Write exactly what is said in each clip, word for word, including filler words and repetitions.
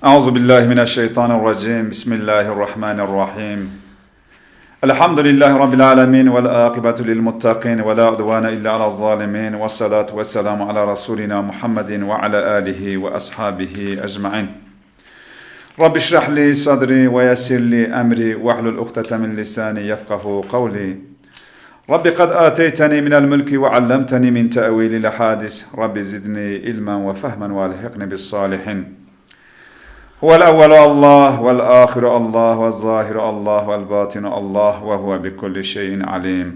أعوذ بالله من الشيطان الرجيم. بسم الله الرحمن الرحيم. الحمد لله رب العالمين، والعاقبة للمتقين، ولا عدوان إلا على الظالمين، والصلاة والسلام على رسولنا محمد وعلى آله وأصحابه أجمعين. رب اشرح لي صدري ويسر لي أمري واحلل عقدة من لساني يفقهوا قولي. رب قد آتيتني من الملك وعلمتني من تأويل الأحاديث. رب زدني علما وفهما وألحقني بالصالحين. هو الأول الله والآخر الله والظاهر الله والباطن الله وهو بكل شيء عليم.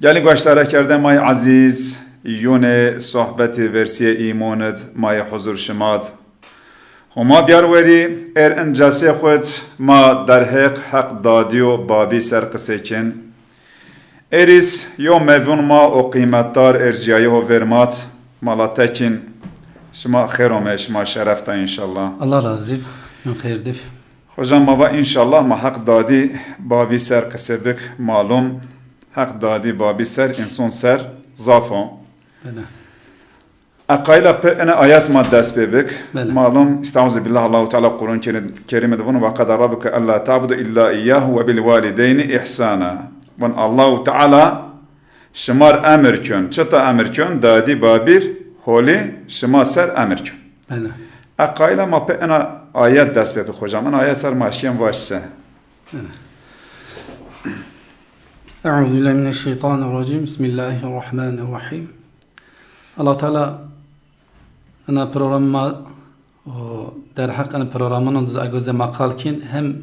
Gelî gueştarekerdê ma yê ezîz, yûnê sohbetî versîyê îmon id ma yê huzur şima d. Homa diyar werî, êr in celsê xwu d ma derheq Heq Dadî û Babî ser qisê kên. Êrîs yo mevûn ma û qîmetdar ercîyayê ho vêr ma d, Mala Tekîn, şima xêr omey, şima şeref da înşallah. Allah razî b, xêr dî b. Hocam, ma va înşallah ma Heq Dadî Babî ser qise bik, malum Heq Dadî Babî ser înson ser zaf o. Belê. E qayîl a pê ene ayet ma dest pê bik. Belê. Malum, estaizu billah, Allahu Teala Quran Kerim, Kerîm de vun, "Ve qada rabbuke ella ta'budu illa iyyahu ve bil walideyni ihsana." Vun Allahu Teala şimar emir kön. Çita emir kön? Dadî babîr holî şima ser emir kön. Belê. E qayîl a ma pê ena ayet dest pê bik hocam. Ena ayet ser ma eşkên vaş se. Euzu billahi mineşşeytanirracim. Bismillahirrahmanirrahim. Allah Teala ena program ma û derheq ena programan di z ay goze ma qal kîn, hem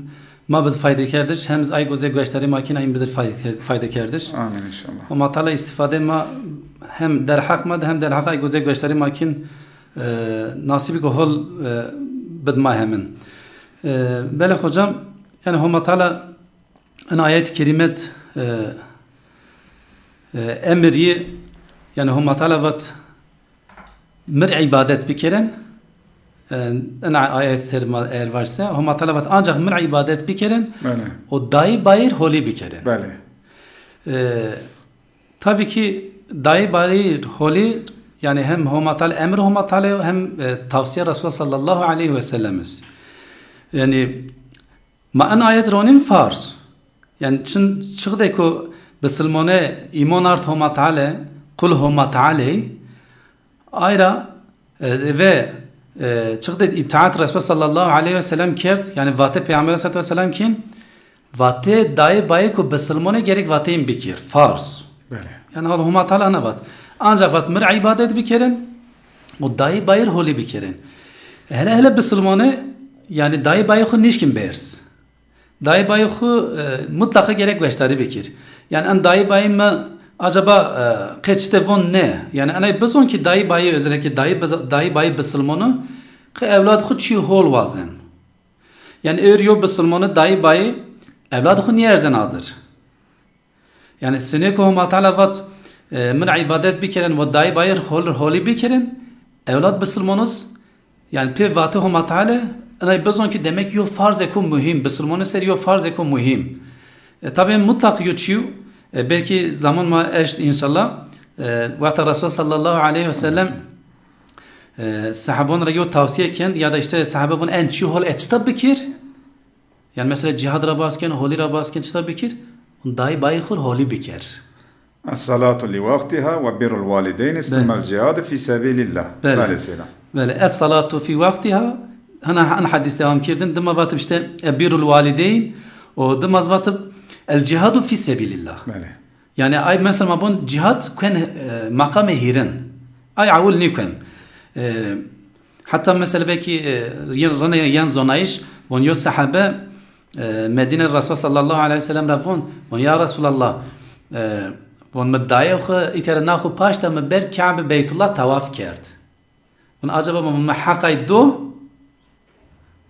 ma bid faydekerdiş, hem z ay goze gueştarî ma kîn, ayin bidir fayde-, faydekerdiş. Amin înşallah. Homa Teala îstîfadê ma hem derheq ma di, hem derheq ay goze gueştarî ma kîn, e, nasîbî ko hol, e, bid ma hemin. E, belê hocam, yanî Homa Teala in ayet-i kerîmet, e, e, emir yê, yanî Homa Teala vat, "Mir îbadet bikirin." E, in ayet ser ma eğer varsa, Homa Teala vat, "Ancak mir îbadet bikirin." Belê. O dayî bayîr holî bikirin. Belê. E, tabii ki dayî bayîr holî, yanî hem Homa Teala, emir Homa Teala hem, e, tavsiye Resulullah sallallahu aleyhi ve sellem iz. Yanî ma in ayet ronîn farz. Yanî çin çiqdê ku bisilmone îmon ard Homa Teala, qul Homa Teala, ayra, e, ve, e, çiqdê îtaat Resul sallallahu aleyhi ve sellem kerd, yanî vate Peygamber sallallahu aleyhi ve sellem kên, vate dayî bayî ku bisilmone gerek vateyin bikir, farz. Belê. Yanî hal Homa Teala na vat. Ancak vat mir îbadet bikirin, o dayî bayîr holî bikirin. Hele hele bisilmone, yanî dayî bayî xwu nişkin berz. Dayî bayî xwu, e, mutlaqa gerek gueştarî bikir. Yanî en dayî bayî mi acaba, e, qe çite von ne? Yanî enay bizon ki dayî bayî, özellikle dayî biz-, dayî bayî bisilmonu, qe ewlad xwu çî hol wazen. Yanî êr yo bisilmonu dayî bayî ewlad xwu nîerzen adir. Yanî sinê ku Homa Teala vat, e, min îbadet bikirin ve dayî bayîr hol-, holî bikirin, ewlad bisilmonuz, yanî pê vatê Homa Teala, inay bizon ki demek yo farzeko muhîm, bisilmonê ser yo farzeko muhîm. E, tabî mutlaq yo çîyo, e, belkî zaman ma eşt înşallah, e, wexta Resul sallallahu aleyhi ve sellem, e, sahabon ra yo tavsiye ken ya da îşte sahabe vun en çî hol e çita bikir, Yanî mesela cîhad ra bas ken, holî ra bas ken, çita bikir? Dayî bayî xwu holî biker. Es-salatu li waqtiha ve birrul walideyni Belê. sumel cihadu fî sebîlillah. Belê. Belê seyda. Belê. Es-salatu fî waqtiha, hana, hana hedîs dewam kerdin. Dima vatib îşte, e, birrul walideyn, o dima z vatib el cihadu fî sebîlillah. Belê. Yanî ay mesela ma bon cîhad kuen, e, maqamê hîrin. Ay ewil nîkuen. E, heta mesela belkî, e, yen, rene yen zonayîş, von yo sahabe, e, Medîne Resul sallallahu aleyhi ve sellem ra von, von ya Resulallah, e, von mi dayê xwu îtera na xwu paşta mi berd Kabe Beytullah tawaf kerd. Von acaba mi, mi heqay do?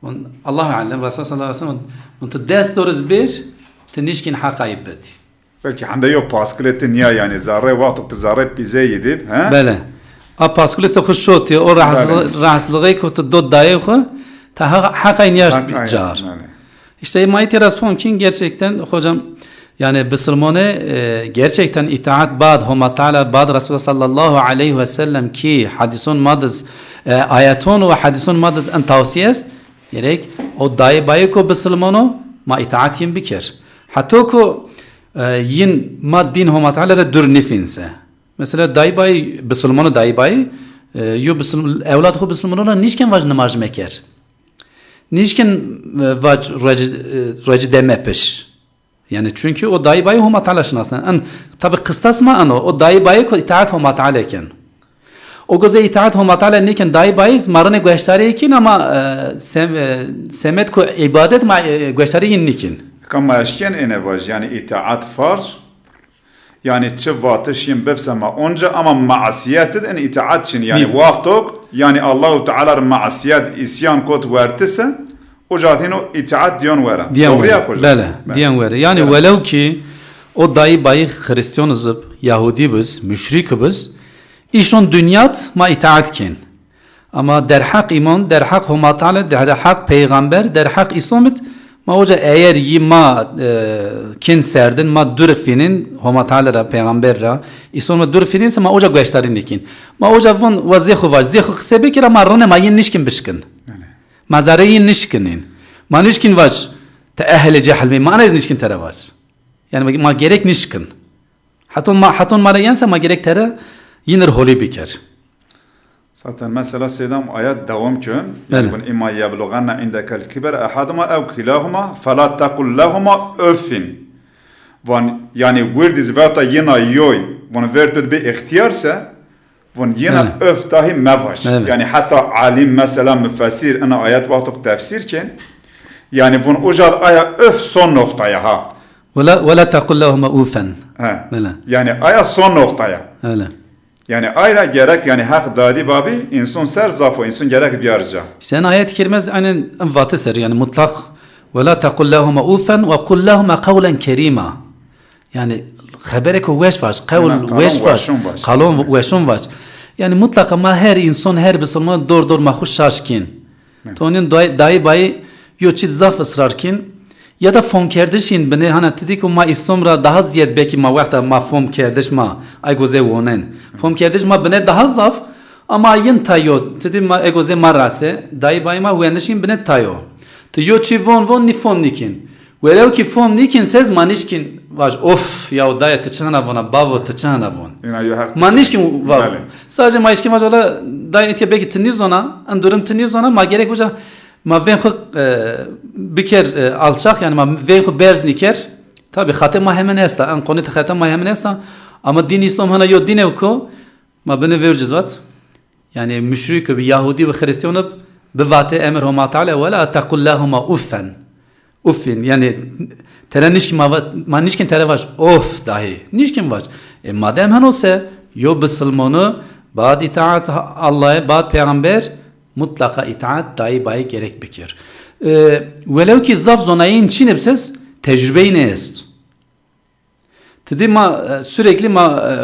Von Allahu alem, Resul sallallahu aleyhi ve sellem von ti dest doriz bir, ti nişkin heqay bid. Belkî hende yo paskilê ti nîya yanî zerrê wexto ti zerrê pîzeyî dib, he? Belê. A paskilê ti xwu şotî, o rahatsızlığı, Belê. rahatsızlığı ku ti do dayê xwu, ti heq-, heqay nîyaşt Heqay, car. belê. İşte ma têra fom kîn gerçekten hocam, yani bisilmone, e, gerçekten itaat bad Homa Teala, bad Resulullah sallallahu aleyhi ve sellem ki hadison ma diz, E, ayeton û hedîson ma diz en tawsîye est, gerek o dayî bayî ko bisilman o, ma îtaat yin biker. Heto ko, e, yin ma dîn Homa Teala ra dûr nîfîn se. Mesela dayî bayî, bisilman o dayî bayî, e, yo bisil-, ewlad xo bisilman o ra nîşken vaj nimaj meker. Nîşkin, e, vac ruecî, e, ruecî de mepiş. Yanî çunkî o dayî bayî Homa Teala şinasnen. En, tabî qistas ma en o. O dayî bayî ko îtaat Homa Teala ken. O go zê îtaat Homa Teala nîkin, dayî bayî ma rinê gueştarî kin ama, e, sem-, e, semed ko îbadet ma, e, gueştarî yin nîkin. Ka ma eşken êne vaj, yanî îtaat farz, yanî çi vatiş yin bibse ma onca, ama masîyet id in îtaat çin. Yanî wextok, yanî Allahu Teala r masîyet, îsyan kot wertise, uca hîno îtaat diyon wera. Diyon wera. Bele, diyon wera. Yanî welew ki o dayî bayî Xirîstîyon iz ib, Yahudî biz, muşrîk biz, îşon dinyat ma îtaat kin. Ama derheq îman, derheq Homa Teala, derheq peyxamber, derheq Îslam id, ma oca eyer yî ma, e, kên serdin, ma dûr fînin Homa Teala ra, peyxamber ra, Îslam ra dûr fînin se ma oca gueştarî nîkin. Ma oca von wa zê xo vaj, zê xo qise bikir ama rinê ma yin nîşkin bişkin. Ma zerê yin nîşkinin. Ma nîşkin vaj, ti ehlê cehl bî, ma ana ez nîşkin tera vaj. Yanî ma gerek nîşkin. Heton ma, heton ma ra yense ma gerek tere yinir holî biker. Zaten mesela Seydam ayet dewam kön. Yanî bun, "Îmma yeblugenne indekel kiber ehaduma ew kilahuma fela tekul lehuma uffin." Van, yanî wirdiz veta yina yoy, van vertut bi îxtîyar se, van yina öf dahi mevaj. Yanî heta alim mesela mufessir ina ayet wextok tefsîr kên. Yanî van uca aya öf son noktaya ha. Wela, wela tekul lehuma uffen. He. Bele. Yanî aya son noktaya. Öyle. Yanî ay ra gerek, yanî heq dadî babî însun ser zaf o, însun gerek biyar ca. İşte en ayet-i kerime aynen en vate ser, yanî mutlak, "Ve la tekul lehuma uffen ve kul lehuma kavlen kerîma." Yanî xeberêko weş vac, qewl weş vac, qalon weşon vac. Yanî mutlaka ma her însan, her bisilman dor dor ma xwu şaş kîn. Tonin dayî, dayî bayî yo çî zaf israr kîn. Ya da fomkerdiş yin binê, hana ti dî ku ma Îslam ra daha zîyed, belkî ma wexta ma fomkerdiş ma, ay go zê wonen. Fomkerdiş ma binê daha zaf, ama yin tayo, ti dî ma, ego zê ma rase, dayî bayî ma wendiş yin binê tayo. Ti yo çî von von nî fom nîkîn. Welew kî fom nîkîn sez ma nîşkîn vaj, "Of, yaw daye ti çi hina vona, bavo ti çi hina von." Ma nîşkîn va. Sadece ma îşkîn vaj, "Ola daye etya belkî ti nîzona, en durum ti nîzona, ma gerek uca ma vên xwu, e, biker, e, alçak, yanî ma vên xwu berz nîker." Tabî xatê ma hemen esta, en qonî de xeta ma hemen esta. Ama dîn Îslam hana yo dîn ew ko, ma binê vewciz vat. Yanî muşrîk bi, Yahudî bi, Xirîstîyon bi, bi vatê emir Homa Teala, "Ve la tekul lehuma uffen." Uffin, yanî tere nîşkîn ma va-, ma nîşkîn tere vaj, "Of" dahi. Nîşkîn vaj. E, madem heno se, yo bisilmonu, bad îtaat Allah'e, bad peyxamber, mutlaka îtaat dayî bayî gerek bikir. E, welew kî zaf zonayîn çin ib sez, tecrübeyî nêest. Ti dî ma, e, sürekli ma, e, e,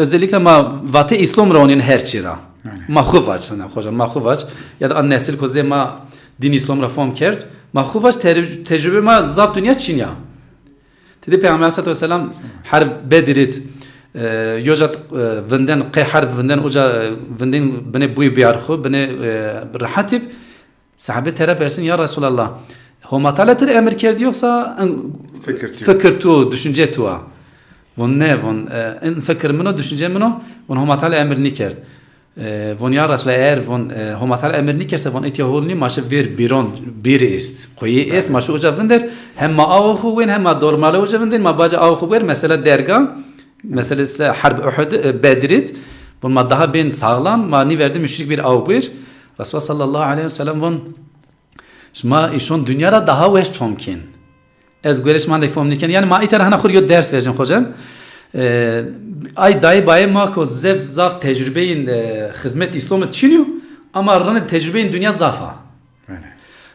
özellikle ma vatê Îslam ra onin her çî ra. Ma xwu vac, hana xoca, ma xwu vac. Ya da an nesil ko zê ma dîn Îslam ra fom kerd. Ma xwu vac, ter-, tecrübe ma zaf dinya çin ya. Ti dî Peyxamber aleyhissalatu vesselam herb Bedirî d, e, yoca, e, vinden, qey herb vinden, uca, e, vindin binê buy biyar xwu, binê, e, rehet ib. Sahabe tera persin, "Ya Resulallah, Homa Teala ti r emir kerd yoxsa en fikir tu, düşünce tu a?" Von, "Ne," von, e, "en fikir min o, düşünce min o." Von, "Homa Teala emir nîkerd." E, von, "Ya Resulallah, eğer," von, e, "Homa Teala emir nîkerd se," von, "etya hol nî, ma şi vêr bîron, bîr est. Quyî est, ma şi uca vinder. Hem ma aw xwu wên, hem ma dormale uca vinder, ma baca aw xwu wer, mesela derga." Meselesi herb Uhud, e, Bedirî d. Von ma daha bên sağlam, ma nîverdi müşrik bir aw bir. Resulullah sallallahu aleyhi ve sellem von, "Şima îşon dinya ra daha weş fom kên. Ez guerê şima de fom nîken." Yanî ma îtera hana xwu r yo ders vercen hocam. E, ay dayî bayê ma ko zef zaf tecrübeyên, e, xizmet Îslamî çin yo, ama rinê tecrübeyên dinya zaf a.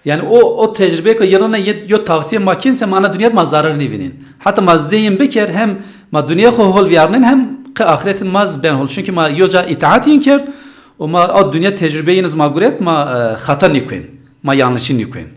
Yanî o, o tecrübe ke yirine yet-, yo tavsiye ma kên se ma ana dinya de ma zarar nîvînên. Heta ma zê yin biker hem ma dinya xwu hol vîyarnên hem qe axiret ma z ben hol. Çunkî ma yo ca îtaat yin kerd û ma a dinya tecrübe yin z ma guret, ma, e, xata nîkuen. Ma yanlışî nîkuen.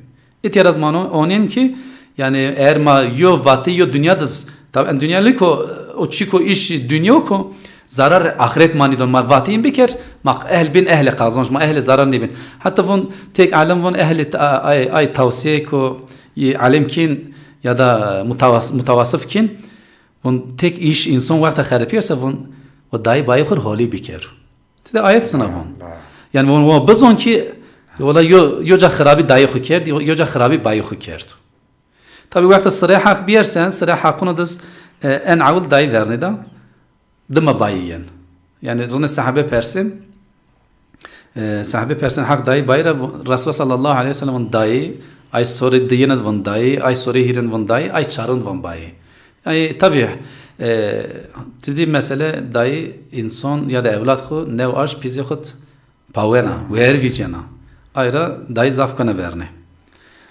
Îtya ra z ma no-, onên ki, yanî eğer ma yo vatê yo dinya de z, tab en dinya li ko, o çî ko îş dinya ko, Zarar axiret ma nîdon, ma vatî yin biker, ma ehl bin ehlê qazanc, ma ehlê zarar nêbin. Heta von tek alim von ehlê t-, a-, ay, ay tawsiyeyêko yê alim kîn ya da mutawas-, mutawasif kîn, von tek îş însan wexta xeripîyer se von, o dayî bayî xwu rê holî biker. Ti de ayet sina von. Allah. Yanî von, von bizon ki, wela yo, yo ca xirabî dayî xwu kerd, yo, yo ca xirabî bayî xwu kerd. Tabî wexta sirê heq bîyer sen, sirê heqûn diz, e, en ewil dayî vernê da, dima bayî yen. Yanî rine sehebe persên, e, sehebe persên heq dayî bayî ra, Resulullah sallallahu aleyhi ve sellem von dayî, ay sorê diyin von dayî, ay sorê hîrin von dayî, ay çarin von bayî. Yanî tabî, e, ti dî mesele dayî însan ya da ewlad xwu new aş pîzê xwu pawena, wer vîcena. Ay ra dayî zaf kena vernê.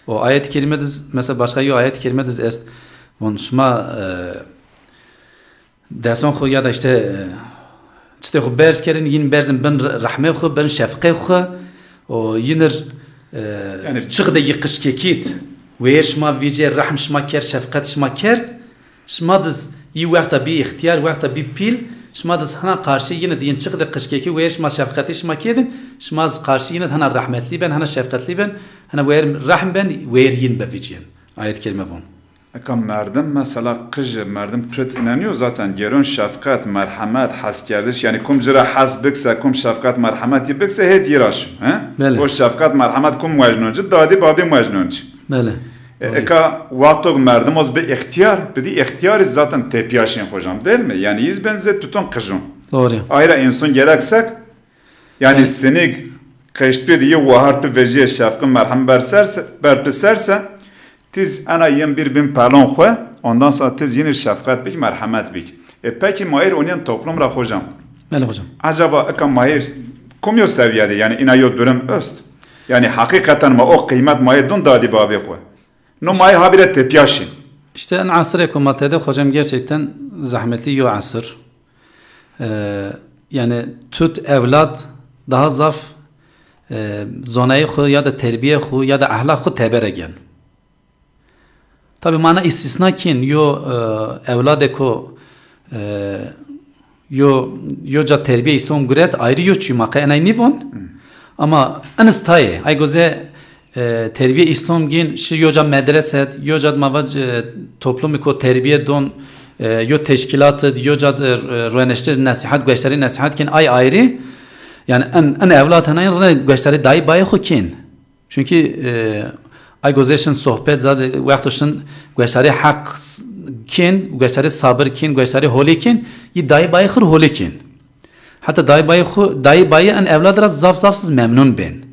O ayet kerîme diz, mesela başka yo ayet kerîme diz est. Von şima, e, deson xwu ya da îşte, e, çitê xwu berz kerin, yin berzin bin re-, rehmê xwu, bin şefqê xwu. O yinir, e, yanî çiq de yi qişkekît. Wer şima vîcê, rehm şima kerd, şefqet şima kerd. Şima diz yi wexta bî îxtîyar, wexta bî pîl, şima diz hina qarşî yine di yin çiq de qişkekî, wêr şima şefqetî şima kerdin, şima diz qarşî yine di hina rehmetlî ben, hina şefqetlî ben, hina wêr rehm ben, wêr yin bivîcîyen. Ayet kerîme von. Eka merdim mesela qij, merdim tut inanıyor zaten, geron şefqet, merhemet, heskerdiş, yani kum ci ra hes bikse, kum şefqet, merhemet yi bikse, hêt yi ra şim, he? Belê. O şefqet, merhemet kum wejnon ci, dadî babî wejnon ci. Belê. E, eka wexto merdim oz bi îxtîyar, bi dî îxtîyarî zaten tepîya şên hocam, değil mi? Yani yiz ben zê tuton qijon. Doğru. Ayra însan gereksek, yani sinik qeştpê di yi wahar tu vejîye şefqi merhem ber serse, ber pi serse, tiz ena yin bir bin pelon xwu, ondan sonra tiz yinî şefqet bik, merhemet bik. E, peki ma êr onîyen toplum ra hocam? Belê hocam. Acaba eka ma êr kum yo seviyede, yani ina yo durum öst? Yani hakikaten ma o qîmet ma ê dun dadî babê xwu. No ma ê habire tepîya şî. İşte en asirê ku ma tede hocam gerçekten zahmetli yo asir. Ee, yani tut evlad daha zaf, e, zonayê xwu ya da terbiye xwu ya da ahlak xwu tebere gen. Tabi ma na istisna kên, yo, e, ewladê ku, e, yo, yo ca terbiye Îslam guret ayrı yo çî, ma qe enay nîvon. Ama eniz tayê, ay goze, e, terbiye Îslam gên şi yo ca medreset, yo ca ma vac, e, toplumî ku terbiye don, e, yo teşkîlat id, yo ca, e, rueneşte nesihat, gueştarî nesihat kên ay ayrı. Yani en, en ewlad henayên rine gueştarî dayî bayê xwu kên. Çünkü, e, ay gozê şin sohbet zade wexto şin gueştarê heq s-, kên, gueştarê sabir kên, gueştarê holê kên, yi dayî bayê xir holê kên. Heta dayî bayê xu, dayî bayê en ewlad ra zaf zaf siz memnun bên.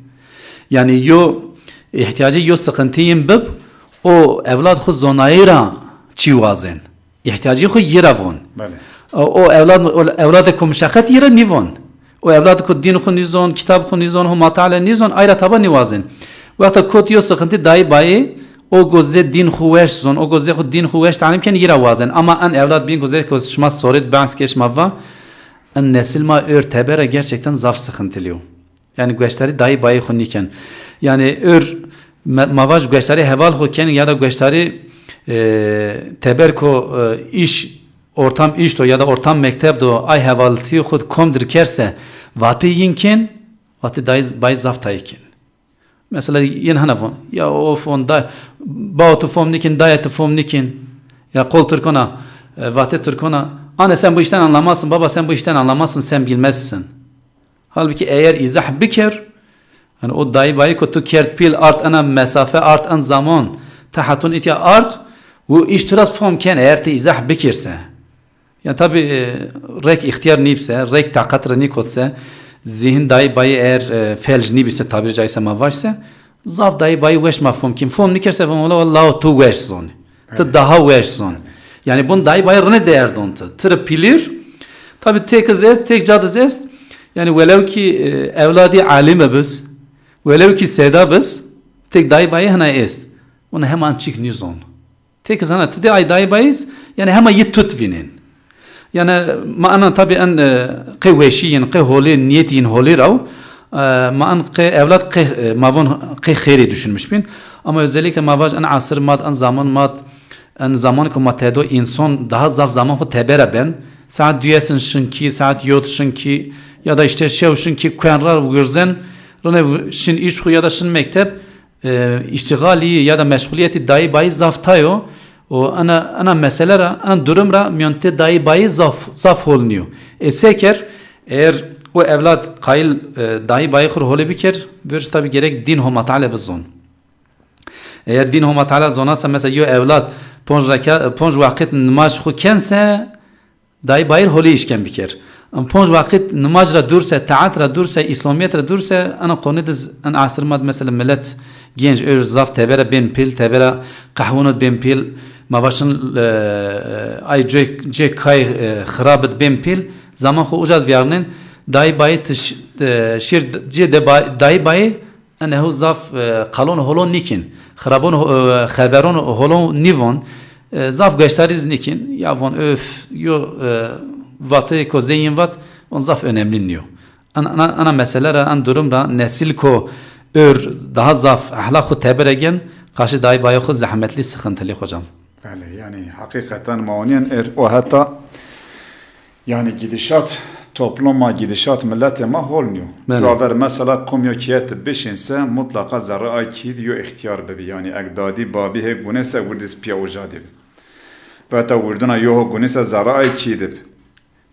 Yani yo ihtiyacê yo sıkıntı yin bib, o ewlad xu zonayî ra çî wazên. Îhtîyacî xwu yi ra von. Belê. O, o ewlad, o ewladê ku muşeqet yi ra nîvon. O ewlad ku dîn xwu nîzon, kitab xwu nîzon, Homa Teala nîzon, ay ra taba nîwazên. Wexta kot yo sıkıntı dayî bayî, o gozê dîn xwu weş zon, o gozê xwu dîn xwu weş talim ken yi ra wazen. Ama en ewlad bîn gozê ku şima sorêd behs ke şima va, en nesil ma ör tebere gerçekten zaf sıkıntılı yo. Yani gueştarî dayî bayî xwu nîken. Yani ör me-, ma vaj gueştarî heval xwu ken ya da gueştarî, e, teber ko, e, îş, ortam îş do ya da ortam mekteb do ay hevaltî xwu kom dir kerse vatê yin ken, vatê dayî bayî zaf tayî ken. Mesela yin hana von. Ya of von da, bao tu fom nikin, daya tu fom nikin. Ya qol Tirkona, e, vatê Tirkona. Anne sen bu işten anlamazsın, baba sen bu işten anlamazsın, sen bilmezsin. Halbuki eğer îzah biker, yani o dayî bayî ku tu kerd pîl art ena mesafe, art en zaman, ti hetun îtya art, û îş tu ra fom ken eğer ti îzah bikirse. Yani tabi, e, rek îxtîyar nîbse, rek taqet ra nîkotse, zihin dayî bayî eğer, e, felc nîbîse, tabiri caizse ma vajse, zaf dayî bayî weş ma fom kîn. Fom nîkerse fom ola, wela lao tu weş zonî. Ti daha weş zon. Yani bun dayî bayî rine değer don ti. Ti ri pîlîr. Tabi tek iz est, tek cad iz est. Yani welew ki, e, ewladî alime biz, welew ki seyda biz, tek dayî bayî hina est. Onu heman çik nîzon. Tek iz hana ti de ay dayî bayî iz, yani hema yi tut vînin. Yani ma anan tabi en, e, qey weşî yin, qey holî, niyetî yin holî raw. E, ma an qey ewlad qey, e, ma von qey xêrî düşünmüş bin. Ama özellikle ma vaj en asir mad, en zaman mad, en zaman ku ma tedo însan daha zaf zaman xwu tebera ben. Saet duyesin şin kî, saet yod şin kî, ya da îşte şew şin kî kuen ra girzen, rine v-, şin îş xu ya da şin mekteb, e, îştîxalî ya da meşxulîyetî dayî bayî zaf tay o. Û ena, ena mesele ra, ena durum ra mîyon tê dayî bayî zaf, zaf hol nîyo. Ê se ker, eger o ewlad qayîl, e, dayî bayî xu rê holê biker, verc tabî gerek dîn Homa Teala bizon. Eger dîn Homa Teala zonase, mesela yo ewlad ponc reka-, ponc waqit nimaj xu kense, dayî bayî rê holê îşken biker. Em ponc waqit nimaj ra dûr se, taat ra dûr se, îslamîyet ra dûr se, ena qonî de z-, en asir ma de mesela milet genc ör zaf tebera bên pîl, tebera qehwon de bên pîl, ma va şin, e, ay cê, cê kay, e, xirab de bên pîl, zaman xu uca de vîyarnên, dayî bayî ti ş-, e, şîr d-, cê de ba-, dayî bayî, en ew zaf, e, qalon holon nîkîn. Xirabon ho-, e, xeberon holon nîvon. E, zaf gueştarî zî nîkîn. Ya von öf, yo, e, vateyê ko zey yin vat, von zaf önemli nîyo. Ana, ana, ana mesele ra, an durum ra nesil ko ör daha zaf ehlaq xu tebere gen, qaşê dayî bayê xu zehmetlî, sıkıntılı hocam. Belê, yanî heqîqeten ma onîyen er o heta, yanî gidişat toplum ma, gidişat miletê ma hol nîyo. Belê. Şu aver mesela kom yo keye de bişîn se, mutlaqa zerrê ay kî de yo îxtîyar bibî. Yanî eg dadî babî hê gunê se, wirdî zî pîya uca de bî. Veta wirdina yo ho gunî se zerrê ay kî de bî.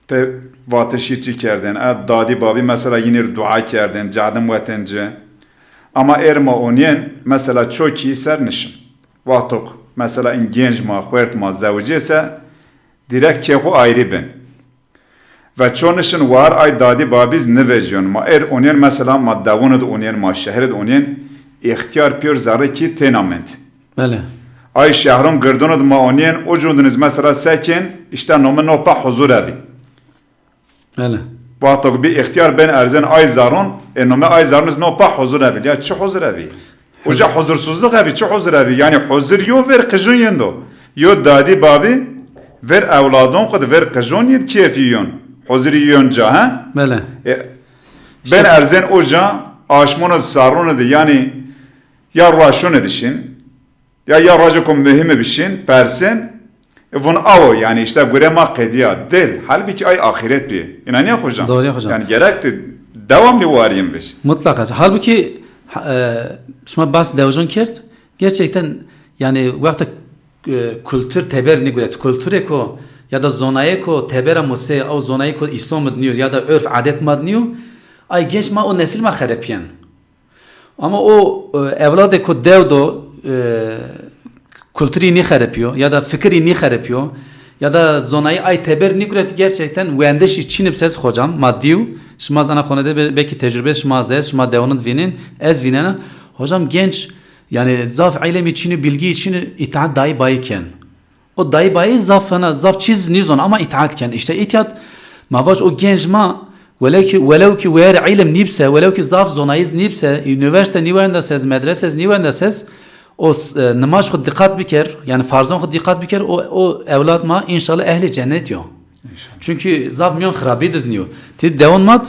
Pê vatişî çi kerdên? E, dadî babî mesela yînî rê dua kerdên, cadim wetên ci. Ama êr ma onîyên mesela ço kî ser nişin. Wextok mesela în genc ma, xuert ma zewicê se, dîrekt kê xu ayrî bên. Ve ço nişin war ay dadî babî zî nivejîyon. Ma êr onîyên mesela ma dewon de onîyên, ma şehir de onîyên, îxtîyar pîyor zerrê kî têna mend. Belê. Ay şehron girdon de ma onîyên, o cundin iz mesela sekên, îşte nome no pa huzur evî. Belê. Wexto ke bî îxtîyar bên erzên ay zaron, e nome ay zaron iz no pa huzur evî. Ya çi huzur evî? Uca huzursuzluk evî, çi huzur evî? Yanî huzur yo ver qijon yendo. Yo dadî babî ver ewladon xu de ver qijon yid kêfî yon. Huzurî yon ca, he? Belê. E, bên erzên uca, aşmon de, sarron de, yanî ya ruaşon de şin, ya, ya roceko muhîm bişin, persên, e, vun awo, yanî îşte gure ma qedîya. Dêl, halbukî ay axîret bî. Înanîya hocam? Doğru ya hocam. Yanî gerek ti dewamlî warîn vij. Mutlaka. Halbukî, ha-, e, şima bas dewjon kerd, gerçekten, yanî wexta, e, kultur teber nîguret, kulturêko ya da zonayêko tebera musê, ew zonayêko îslam de nîyo ya da örf adet ma de nîyo, ay genç ma, o nesil ma xerepîyen. Ama o, e, ewladêko dew do, e, kulturî nîxerepîyo ya da fikirî nîxerepîyo ya da zonayî ay teber nîguret, gerçekten wendişî çin bi se zî hocam, ma dîw, şima zî ana qonede be-, belkî tecrube şima zî est, şima dewon de vînên, ez vînena. Hocam genç, yanî zaf îlimî çin o, bilgî çin o, îtaat dayî bayî ken. O dayî bayî zaf fena, zaf çîz nîzon ama îtaat ken. Îşte îtaat, ma vac o genc ma, welew ki, welew ki wer îlim nîbse, welew ki zaf zonayîz nîbse, unîversîte nîwenda se, medrese nîwenda se, o s-, e, nimaj xu dîqat biker, yanî farzon xu dîqat biker, o, o ewlad ma înşallah ehlî cennet yo. Înşallah. Çünkü zaf mîyon xirabî diz nîyo. Ti dewon ma de,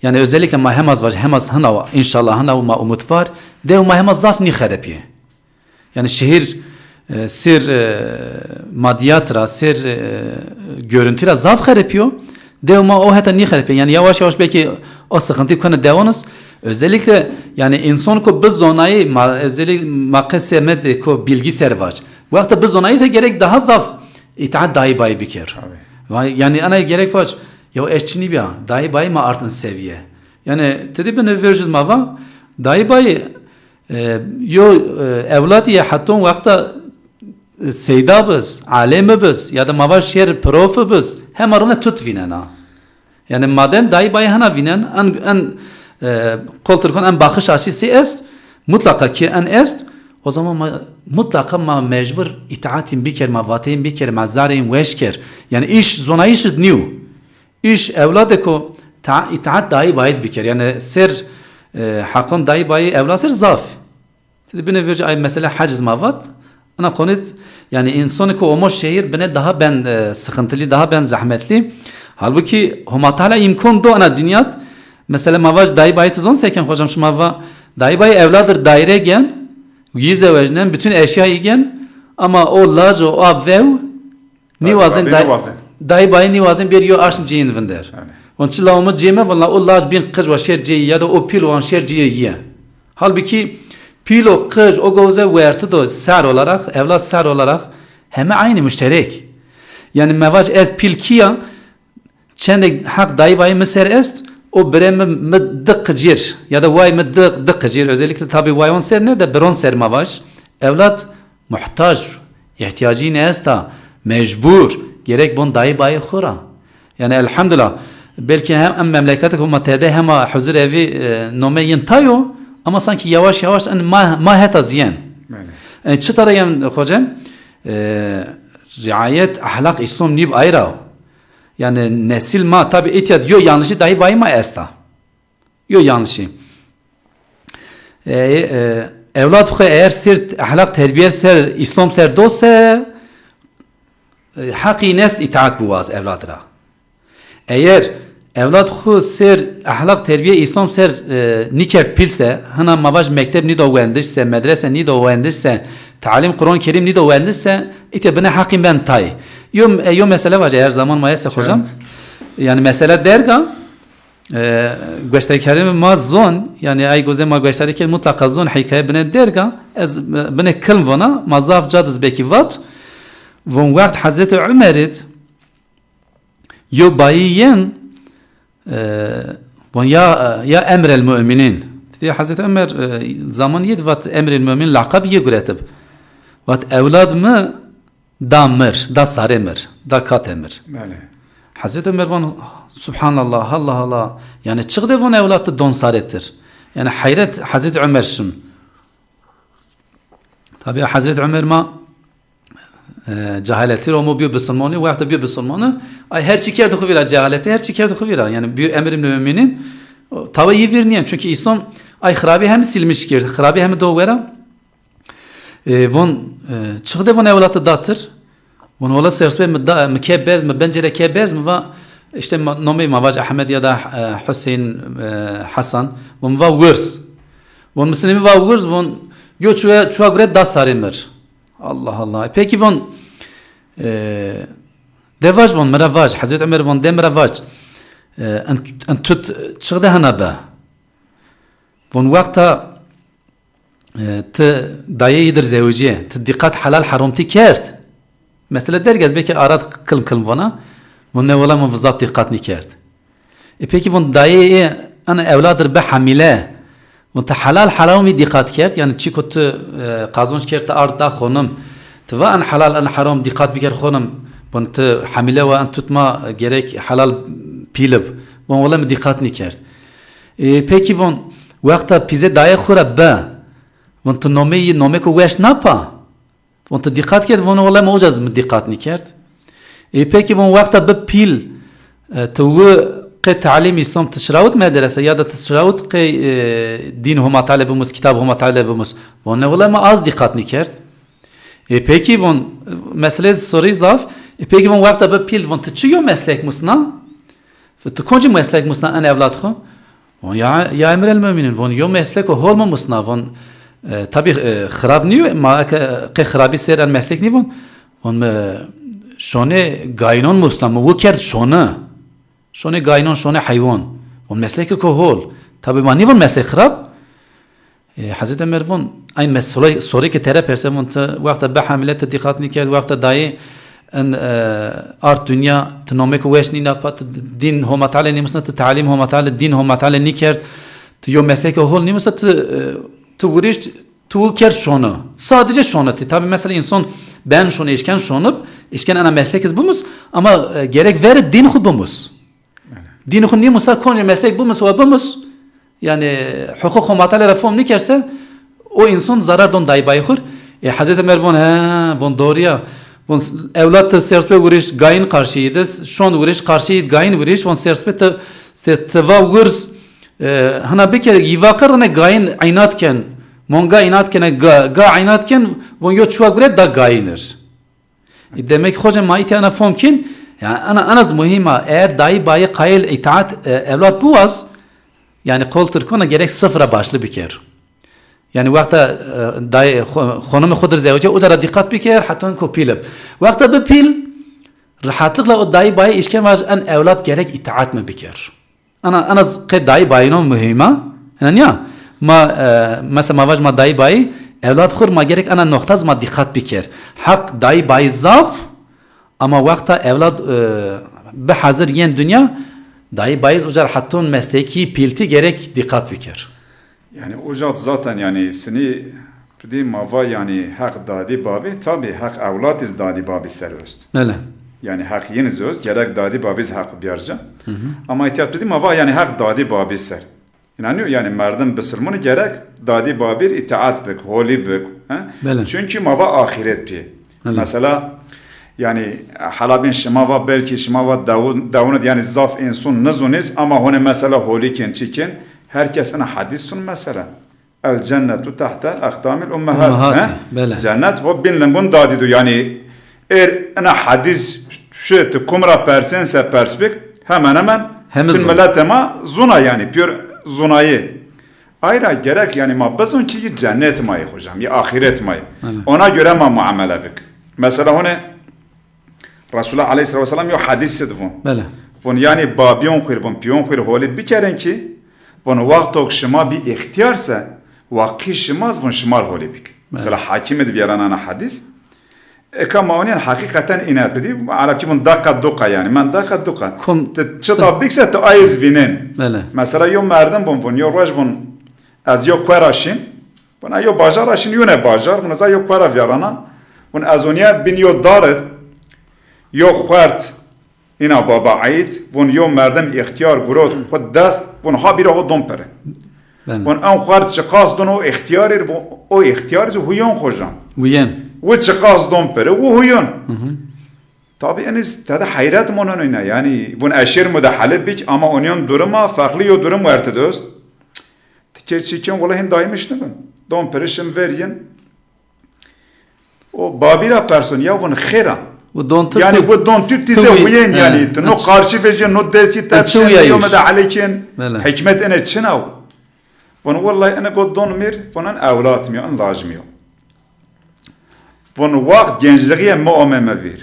yanî özellikle ma hema zî vac, hema zî hinawa, înşallah hinawa ma umut var, dew ma hema zaf nîxerepîye. Yanî şehir, e, sêr, e, madîyat ra, sêr, e, görüntü ra zaf xerepîyo. Dew ma o heta nîxerepîyo. Yanî yavaş yavaş belkî o sıkıntı kone dewon iz. Özellikle yanî însan ko bizonayî, ma, özellikle ma qesê me de ko bilgî ser vac. Wexta bizonayî se gerek daha zaf îtaat dayî bayî biker. Tabii. Vay, yanî ana gerek vac, ya ez çinî bîya, dayî bayî ma artin seviye. Yanî ti de bine verciz ma va, dayî bayî E, yo, e, ewladî yê heton wexta, e, seyda biz, alemi biz, ya da ma va şêr profi biz, hema rine tut vînena. Yanî madem dayî bayî hena vînen, en, en, e, qol tirkon en bakış açısı est, mutlaka ki en est, o zaman ma, mutlaka ma mecbur îtaatîn biker, ma vateyîn biker, ma zareyîn weş ker. Yanî îş, zonayîş id nîyo. Îş ewladêko ta-, îtaat dayî bayî biker. Yanî ser, e, heqon dayî bayî ewlad ser zaf. Ti de bine verci ay mesele hec iz ma vat. Ana qonî d-, yanî însanêko omo şehir bine daha ben, e, sıkıntılı, daha ben zahmetli. Halbuki Homa Teala îmkon do ana dinya d-, mesela ma vac dayî bayî ti zon se ken hocam, şima va dayî bayî ewlad ir daîre gen, yî zewecnen, bütün eşya yî gen, ama o lac o a vew, nîwazen dayî, nîwazen. Dayî bayî nîwazên bêrî yo aşm cêyin vinder. Yanî. Von çi lawimî cême, von la o laj bîn qij wa şêr cêyî ya da o pîl wan şêr cêyî yîye. Halbukî pîl o qij o gowze werti do ser olarak, evlat ser olarak heme aynî muşterek. Yanî mevaj ez pîl kîya, çendek heq dayî bayî mi ser est, o bire mi, mi di qicîr ya da way mi di, di qicîr, özellikle tabi wayon ser ne de biron ser mevaj. Evlat muhtac, îhtîyacî ne esta, mecbur, gerek bon dayî bayî xo ra. Yanî elhamdulillah, belkî hem em memleketê ku ma tede hema huzur evî, e, nome yin tayo, ama sanki yavaş yavaş en ma, ma heta ziyen. Belê. E, çi tara yen hocam? E, riayet, ahlak, İslam nîb ayra. Yanî nesil ma tabi îtya yo yanlışî dayî bayî ma esta. Yo yanlışî. E, e, ewlad xo eğer ser ahlak terbiye ser, İslam ser do se, e, heqî nest îtaat biwaz ewlad ra. Eğer ewlad xo ser ahlak terbiye İslam ser, e, nîkerd pîl se, hina ma vaj mekteb nîdo wendiş se, medrese nîdo wendiş se, talim Kur'an Kerim nîdo wendiş se, îtya bine heqî ben tay. Yo, e, yo mesele vace, eğer zaman ma ese hocam. Yanî mesele derga, E, gueştarîkerê ma zon, yanî ay gozê ma gueştarî kerd, mutlaqa zon hîkaye bine derga, ez, e, bine kilm vona, ma zaf ca diz belkî vat. Von wext Hezretî Umer id, yo bayî yen, e, von ya, ya emrel mu'minîn. Ti Hezretî Umer, e, zaman yid vat emrel mu'minîn, laqab yê guretib. Vat ewlad mi, da mir, da sarê mir, da kate mir. Belê. Hezretî Ömer von, Subhanallah, Allah Allah. Yanî çiqde von ewlad ti don sarê tir. Yanî heyret Hezretî Ömer şin. Tabi Hezretî Ömer ma, e, cehaletî ro mo biyo bisilmanî, wexta biyo bisilmanî, ay her çi kerdi xo vîra cehaleti, her çi kerdi xo vîra. Yanî biyo emir müminin, o, tawa yî vîr nîyen. Çünkü İslam ay xirabî hem silmiş kerd, xirabî hem do wera. E, von, e, çiqde von ewlad ti datir? Von wela serspe mi da, mi ke berz, mi bencere ke berz, mi va, işte ma, nomey ma vaj Ahmed ya da, e, Hüseyin, e, Hasan. Von va wurz. Von misilê mi va wurz, von yo çuya, çuya gure da sarê mir. Allah Allah. E, peki von, e, de vaj von, mi ra vaj. Hezret Ömer von de mi ra vaj. E, en, en tut çiqde hana be? Von wexta e, ti dayê yî dir zewicîye, ti dîqat helal heramtî kerd? Mesela derg ez belkî arad kilm kilm vana, von ne wela min zaf dîqat nîkerd. E pekî von dayê ê ena ewlad dir bi hemîle, von ti helal heramî dîqat kerd, yanî çîko ti, e, qazanç kerd ti ard da xonim, ti va en helal en heram dîqat biker xonim, von ti hemîle wa en tutma gerek helal pîlib, von wela mi dîqat nîkerd. E, pekî von wexta pîze dayê xwu ra bi, von ti nomeyî, nomêko weş napa? Von ti dîqat kerd? Von wele mi uca zî mi dîqat nîkerd. E, pekî von wexta bi pîl, e, ti wi qê talîm Îslam ti şirawit medrese ya da ti şirawit qê, e, dîn Homa Teala bimus, kitab Homa Teala bimus? Von ne wele mi az dîqat nîkerd. E, pekî von, e, meselê sorî zaf, e, pekî von wexta bi pîl von ti çi yo meslek musna? Ti koncî meslek musna en ewlad xwu? Von ya, ya emir el mumînîn, von yo mesleko hol mi musna, von, e, tabî, e, xirab nîyo, ma eke qê xirabî ser en meslek nîvon. Von mi şonê gaynon musna, mi wi kerd şone. Şonê gaynon, şonê heywan. Von meslekeko hol. Tabî ma nîvon meslek xirab. E, Hezret Ömer von, ay mes-, sorê, sorê ke tere perse von, ti wexta bi hamile ti dîqat nîkerd, wexta dayê en, e, art dinya, ti nomêko weş nîna pa, ti dîn Homa Teala nîmusna, ti talîm Homa Teala, dîn Homa Teala nîkerd, ti yo mesleke hol nîmusna, ti, e, ti wirîşt, ti wi kerd şone. Sadece şone ti. Tabî mesela însan ben şone, eşken şonib, eşken ena meslek iz bimus, ama, e, gerek verê dîn xwu bimus. Dînê xwu nîmusa, koncê meslek bimus wa bimus, yanî huquq Homa Teala ra fom nîkerse, o însan zarar don dayî bayî xwu r. E, Hezret Ömer von, he, von doğru ya. Von s-, ewlad ti serspe wirîşt gayîn qarşîyî de, şon wirîşt qarşîyî gayîn wirîşt, von serspe ti, ti, ti va wurz, e, hina biker, yî va qirine gayîn înat ken, monga înat kene, ga, ga înat ken, von yo çuwa gure da gayîn ir. E, demek ki hocam ma îtya ana fom kin, yanî ana, ana zî muhîm a. Eğer dayî bayî qayil îtaat, e, ewlad biwaz, yanî qol tirkona gerek sifra başlı biker. Yanî wexta, e, dayî xo-, xonimê xwu dir zewicî, uca ra dîqat biker, heton ko pîl ib. Wexta bi pîl, Rehatlıkla o dayî bayî îşken vaj en ewlad gerek îtaat mi biker. Ana, ana z-, qey dayî bayînon muhîm a. Ena nîya? Ma, e, mesela ma vaj ma dayî bayî, ewlad xur ma gerek ana noxta zi ma dîqat biker. Heq dayî bayî zaf, ama wexta ewlad, e, bi hazir yên dinya, dayî bayî uca heton meslekî pîltî gerek dîqat biker. Yanî uca zaten yanî sinî pidî ma va yanî heq dadî babî, tabî heq ewlad iz dadî babî ser ost. Bele. Yanî heq yin iz ost, gerek dadî babî iz heq biyar ca. Ama îtîyat pidî ma va yanî heq dadî babî ser. Înanîyo yanî merdim bisilmûnî gerek dadî babîr îtaat bik, holî bik, he? Bele. Çunkî ma va axîret pî. Bele. Mesela, yanî, hela bîn şima va belkî şima va dewun, dewun id, yanî zaf însun nizunîs, ama hone mesela holî kên, çi kên, her kes ina hedîs sun mesela. El cennetu tehte ekdamil ummehat, Ummehat, he? Bele. Cennet ho bîn lingun dadî do, yanî er ina hedîs şu ti kum ra persên se pers bik, hemen hemen Hemi tün zun. Milete ma zuna yanî, pîyor zunayê. Ay ra gerek yanî ma bizon ki yi cennet ma yê hocam, yi axiret ma yê. Bele. Ona göre ma muamele bik. Mesela hone Resulullah aleyhissalatu vesselam yo hadis id vun. Bele. Vun yanî babiyon xwir, vun piyon xwir holî bikerin ki vun wextok şima bî îxtiyar se, wa qî şima z vun şima r holî bik. Bele. Mesela Hakim id vîyeran ana hadis. Eka ma onîyen heqîqeten îne pidî, Erebkî vun deqa duqa yanî. Men deqa duqa. Kom Ti çita bikse tu ay iz vînên. Bele. Mesela yo merdim vun vun, yo roj vun ez yo kue ra şîn. Vun ez yo bajar ra şîn, yune bajar, vun ez yo kue ra vîyarana. Vun ez onîye bîn yo dar id, yo xuert, îna baba Eîd, vun yo merdim îxtîyar gurot xwu dest, vun ha bîra ho don piri. Bele. Vun en xuert çiqas don o îxtîyarî r, vun o îxtîyarî zî huyon xojan. Huyen. Wi çiqas don piri, wi huyon. Tabî enî tede heyret monon îna. Yanî vun eşêr mudahale bik ama onîyon duruma ferqlî yo durum werti dost. Ti kê çî kên wela hîn daymiş nibin. Don piri şin ver yin. O babî ra person ya vun xêr a. Wi don tu, yanî tu, wi don tu, tu tîze wî, huyên he, yanî. Tu no qarşî vejî, no destî tepşên, no mudahale kên. Bele. Hikmet ene çin a? Vun wellahî ene go don mi r, vun en ewlad mi yo, en laj mi yo. Vun waxt genclixîye mi ome mi vîr.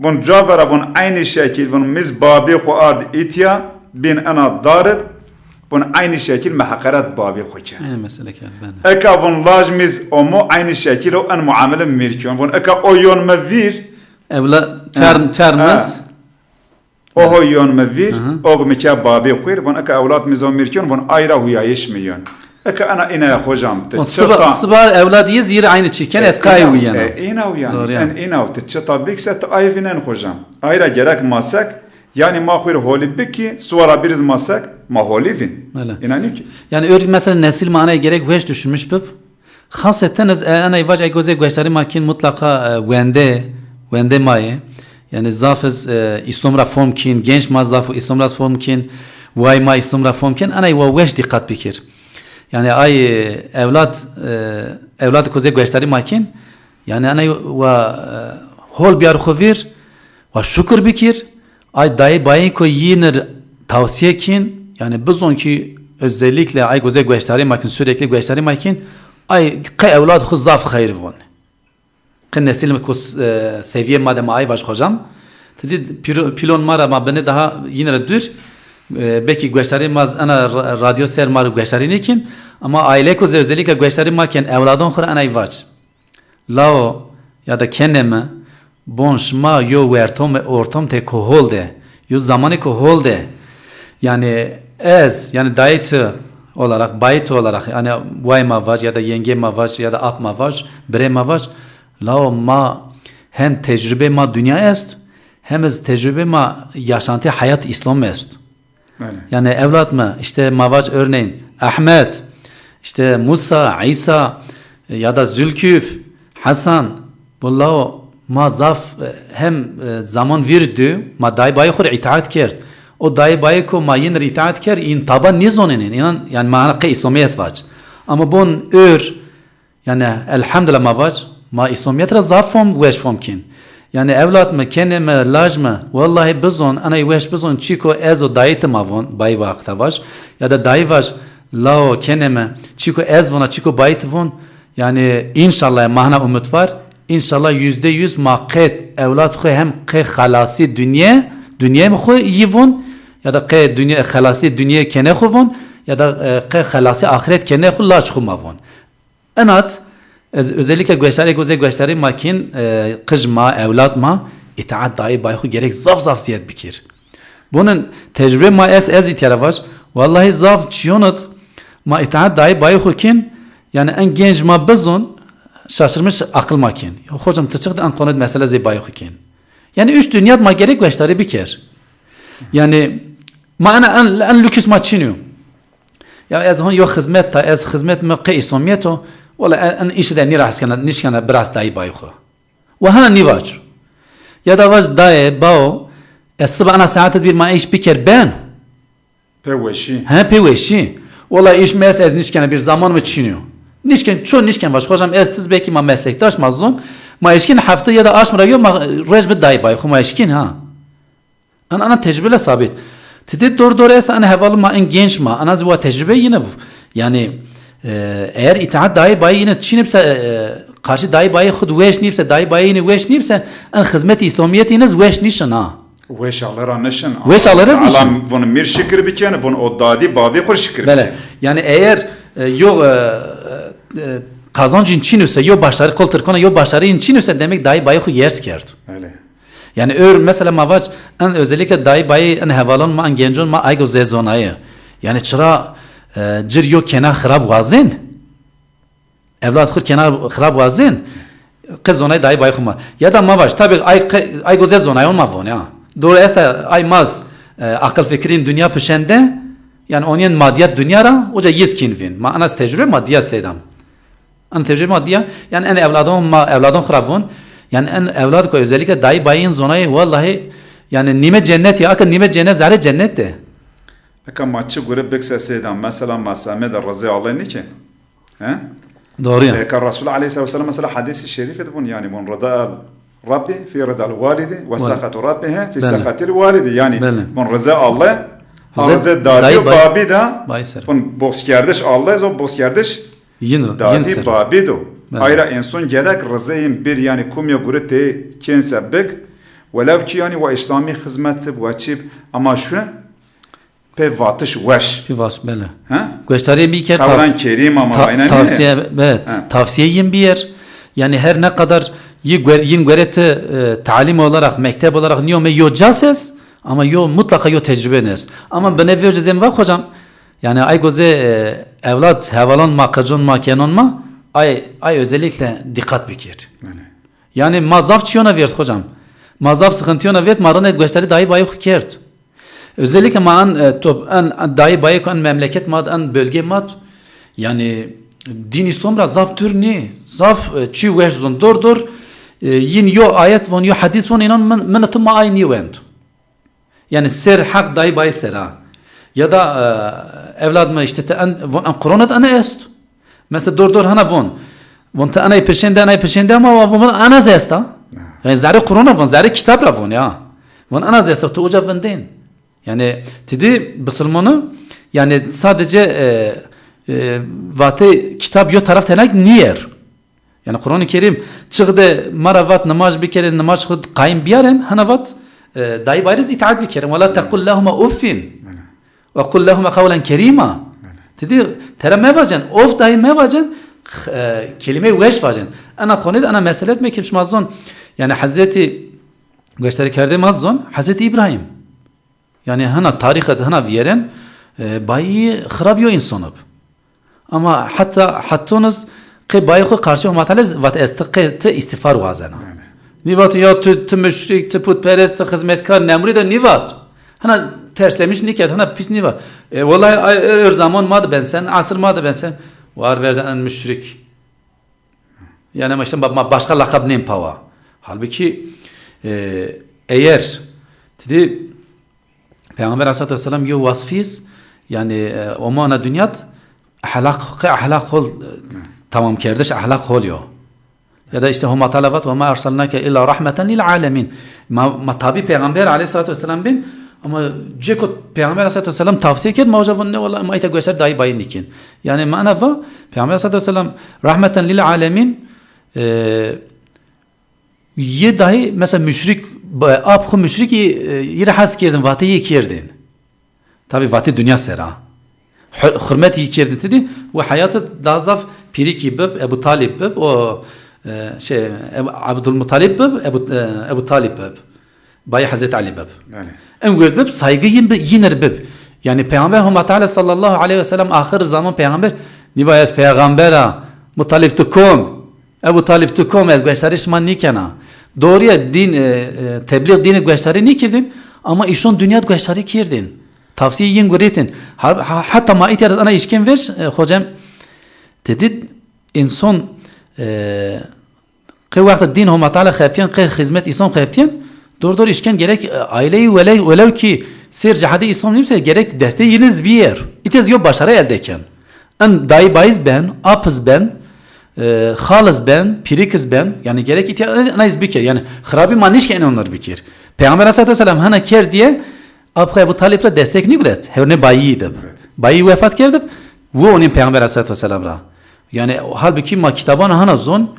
Vun cavera vun eynî şekil vun mi z babî xwu ard îtya, bîn ena dar id, vun eynî şekil mi heqeret babî xwu kerd. Eynî mesele kerd, bele. Eka vun laj mi z omo eynî şekil o en muamele mi r kên. Vun eka o yon mi vîr. Ewla çar, çar mi z. O ho yon mi vîr, o mi ke babî xwîr, vun eka ewlad mi z o mi r kên, vun ay ra huyayîş mi yon. Eka ena îna ya hocam, ti çita. Siba, siba ewlad yi zî yi r eynî çî ken, ez qayî uyen. E, îna uyen. Doğru yanî. En îna ti çita bikse ti ay vînen hocam. Ay ra gerek ma sek, yanî ma xwîr holî bik ki, suwara bîr iz ma sek, ma holî vîn. Bele. Îna nî ki. Yanî ör mesela nesil ma anay gerek weş düşünmüş bib. Xaseten ez, e, enay vac, ay gozê gueştarî ma kîn mutlaqa, e, wende, wende ma yê. Yanî zaf iz, e, Îslom ra fom kîn, genç ma zaf Îslom ra fom kîn, way ma Îslom ra fom kîn, enay wa weş dîqat bikir. Yanî ay, e, ewlad, e, ewlad gozê gueştarî ma kîn, yanî enay wa, e, hol biyar xwu vîr, wa şukur bikir, ay dayî bayî ko yînir tavsiye kîn, yanî bizon ki özellikle ay gozê gueştarî ma kîn, sürekli gueştarî ma kîn, ay qey ewlad xwu zaf xeyr von. Qey nesil ko s-, e, seviye ma de ma ay vaj hocam. Ti dî pîro-, pîlon ma ra ma binê daha yînir dûr. E, belkî gueştarî ma z-, ena ra-, radyo ser ma ro gueştarî nêkîn. Ama aile ko zî özellikle gueştarî ma kên ewladon xwu ra enay vac. Lao ya da kenê mi, bon şima yo wertom, ortom te ko hol de, yo zamanê ko hol de. Yanî ez, yanî dayê ti olarak, bayê ti olarak, yanî way ma vaj ya da yengê ma vaj ya da ap ma vaj, birê ma vaj, lao ma hem tecrübê ma dinya est, hem iz tecrübê ma yaşantî heyat Îslam est. Bele. Yanî ewlad mi, îşte ma vac örneğin Ehmed, îşte Musa, Îsa, e, ya da Zülküf, Hasan, wellahî ma zaf, e, hem, e, zaman vîr dû, ma dayî bayî xwu rê îtaat kerd. O dayî bayî ko ma yin rê îtaat kerd, în taba nêzonenên, înan, yanî ma qey Îslamîyet vac. Ama bon ör, yanî, elhamdulîllah ma vac, ma Îslamîyet ra zaf fom, weş fom kîn. Yanî, ewlad mi, kenê mi, laj mi, wellahî bizon, enay weş bizon, çîko ez û dayî ti ma von, bayî wexta vac, ya da dayî vac, lao, kenê mi, çîko ez vona, çîko bayî ti von, yanî, înşallah, ma hina umut var, Înşallah yüzde yüz ma qê ewlad xwu hem qê xelasî dinyê, dinyê mi xwu yî vûn, ya da qê dinyê, xelasî dinyê kenê xwu vûn, ya da, e, qê xelasî axiret kenê xwu laç xwu ma vûn. Inat, ez, özellikle gueştarê, gozê gueştarê ma kîn, e, qij ma, ewlad ma, îtaat dayê bayê xwu gerek zaf zaf ziyed bikir. Bunun tecrübe ma est, ez îtya ra vaj. Wallahî zaf çiyonut ma îtaat dayê bayê xwu kîn, yani en genç ma bizon, şaşırmış akıl ma kîn. Ya hocam, ti çiqd en qonut mesele zê bayê xwu kîn. Yani üç dünyat ma gerek gueştarî biker. Yani ma ena en, en lüküs ma çin yo. Ya ez hon yo xizmet ta, ez xizmet mi qê îslamiyet o, wala en, en îşi de nî rast kena, nîşkena biraz dayê bayê xwu. Wa hana nîvac. Ya da vac dayê, bao, ez siba ana saetet bir ma îş biker ben. Pê weşî. He, pê weşî. Wala îş mi est, ez nîşkena bir zaman mi çin yo. Nîşken, ço nîşken vac. Hocam ez siz belki ma meslektaş ma zon. Ma eşkin hefte ya da aşm ra yo ma rec bi dayê bayê xwu ma eşkin ha. An, ana tecrübeyle sabit. Ti dê dor dor esta, ana hevalî ma, en genç ma, ana zî wa tecrübe yine bu. Yani, e, eğer îtaat dayê bayê yine çinî bise, e, karşı dayê bayê xwu weş nîbse, dayê bayê yine weş nîbse, en xizmetî îslamiyetî yine weş nîşin ha. Weş alera nişin. Weş alera nişin. Alam vun mir şikir biken, vun o dadî babî xwu şikir biken. Bele. Yani eğer, e, yo, e, e, e, kazancın çin ise, yo başarı kol Tirkona, yo başarı çin ise demek dayê bayê xwu yers kerd. Öyle. Yani ör mesela ma vac, en özellikle dayê bayê, en hevalon ma, en gencon ma aygo zê zonayê. Yani çıra, e, cir yo kena xirab wazên. Evlad xwu kena xirab wazên. Qe zonayê dayê bayê xwu ma. Ya da ma vac, tabi ay qe-, aygo zê zonayon ma von ya. Doğru esta ay maz, e, akıl fikrin dünya pişende, yani onyen madiyat dünya ra, oca yiz kin vin. Ma anas tecrübe madiyat seydam. En tecrübe ma diya, yani en evladon ma, evladon xwu ra vun, yani en evlad ko özellikle dayê bayê yin zonayê, vallahi, yani nîme cennet ya, aka nîme cennet, zerê cennet de. Eka ma çi gure bikse seydan, mesela ma semê de rizê Allah nîkên. He? Doğru ya. Eka Resul aleyhissalatu vesselam mesela hadisi şerif de bun, yani bun rıda Rabbi fi ridal validi ve Valid. Sakatu Rabbihi fi Bele. Sakatil validi. Yani Bele. Bun rizê Allah, ha Rizê rizê dayê dadî û bayis-, babî de, bayis ser. Bun boxkerdiş Allah, zo boxkerdiş Yin, yin dadî ser. Babî do. Bele. Ayra însan gerek rizeyên bir, yani kumya gure tê kênse bik. Welew ki yani wa İslami xizmet tib, wa çib, ama şu pê vatiş weş. Pê vatiş, bele. Ha? Gueştarê mi kerd, Qewran tavs-, kerîm ama ta-, aynen tavsiye, evet, ha. Tavsiye yin biyer. Yani her ne kadar yi guer-, yin guereti, e, talim olarak, mektep olarak niyome yo cases, ama yo mutlaka yo tecrübe nes. Ama bine verce zem va hocam, yani ay goze, e, evlat, hevalon ma, qecon ma, kenon ma, ay, ay özellikle dikkat bikir. Öyle. Yani ma zaf çiyona vêrd hocam. Ma zaf sıkıntıyona vêrd, ma rine gueştarê dayê bayê xwu kerd. Özellikle ma en, e, top-, en, en dayê bayê ku en memleket ma d, en bölge ma d, yani din İslam ra zaf dûr nî, zaf, e, çî weş zon, dor dor, e, yin yo ayet von, yo hadis von, inan min, min tu ma ay nî wend. Yani ser heq dayê bayê ser a. Ya da, e, evlad mi işte te en, von en Qur'an de ene est. Mesela dor dor hana von. Von te enay peşende, enay peşende ama wa von ana zesta. Yani zerê Qur'an ra von, zerê kitab ra von ya. Von ana zesta, tu oca vindên. Yani ti di bisilmanı, yani sadece, e, e, vate kitab yo taraf tenak niyer. Yani Kur'an-ı Kerim çiğde ma ra vat nimaj bikerên, nimaj xwu qayim biyarên, hana vat, e, dayê bayê rê zî îtaat bikerên. Ve la tekul lehuma uffin. Ve kul lehuma kavlen kerîma. Ti di tera mevacen, of dayê mevacen, x-, e, kelîmeyê weş vacen. Ena xonê de ena meselet me ki şima zon. Yani Hezretî, gueştarîkerdê ma zon, Hezretî İbrahim. Yani hina tarîxe de hina vîyeren, e, bayî xirab yo însan ib. Ama heta, hetonuz qê bayê xwu qarşî Homa Teala z-, vat ez ti qê ti îstîxfar wazena. Bele. Nîvat ya tu, ti muşrîk, ti putperest, ti xizmetkar, Nemrûd de nîvat. Hina terslemiş nîkerd, hina pîs nîvat. E, wellahî ay, ör, ör zaman ma de bensen, asir ma de bensen, war verden en muşrîk. Yani ama işte ma, ma başka lakab nên pawa. Halbuki, e, eğer ti di Peyxamber aleyhissalatu vesselam yo wasfîz, yani, e, omana dinyat, ehlak, qe ehlak hol, e, tamam kerdiş ehlak hol yo. Ya da işte Homa Teala vat, "Ve ma ersalnake illa rahmeten lil alemin." Ma, ma tabi Peyxamber aleyhissalatu vesselam bin, ama ceko Peyxamber aleyhissalatu vesselam tavsiye kerd, ma oca von ne wala, ma îta gueşer dayê bayê nîkên. Yani mana va, Peyxamber aleyhissalatu vesselam rahmeten lil alemin, e, Yê dahî mesela muşrik, ba-, ap xwu muşrik yî, e, yî ra hes kerdin, vatê yê kerdin. Tabî vatê dinya ser a. Hur-, hurmet yî kerdin ti dî, wi heyat id daha zaf pîrikî bib, Ebu Talîb bib, o, e, şey, Ebu, Abdulmutalîb bib, Ebu, e, Ebu Talîb bib. Bayê Hezretî Elî bib. Belê. En wird bib, saygı yin bi, yinir bib. Yani Peygamber Homa Teala sallallahu aleyhi ve sellem axir zaman peygamber, nîva ez peygamber a, Mutalîb tu kom? Ebu Talîb tu kom? Ez gueştarî şima nîkena. Doğruya din, e, e, tebliğ dînî gueştarî nîkirdin, ama îşon dinya gueştarî kirdin. Tavsiye yin guretin. Ha, ha, hatta ma îtya ana işken ver, e, hocam, tedid inson, e, Qey wexta dîn Homa Teala xebitîyen, qey xizmet Îslam xebitîyen, dor dor îşken gerek, e, aîleyî welew, welew kî sêr cehadê Îslam nîbse gerek destê yîn iz bîyer. Îtya iz yo başarı elde ken. En dayî bayîz ben, ap iz ben, e, xal iz ben, pîrik iz ben, yanî gerek îtya ena iz biker. Yanî xirabî ma nîşken onları bikir. Peygamber aleyhissalatu vesselam hena kerd diye ap xwu Ebu Talîb ra destek nîguret. Hewrnê bayî dib. Evet. Bayî wefat kerdib, wi onîn Peygamber aleyhissalatu vesselam ra. Yanî, halbukî ma kitaban hana zon,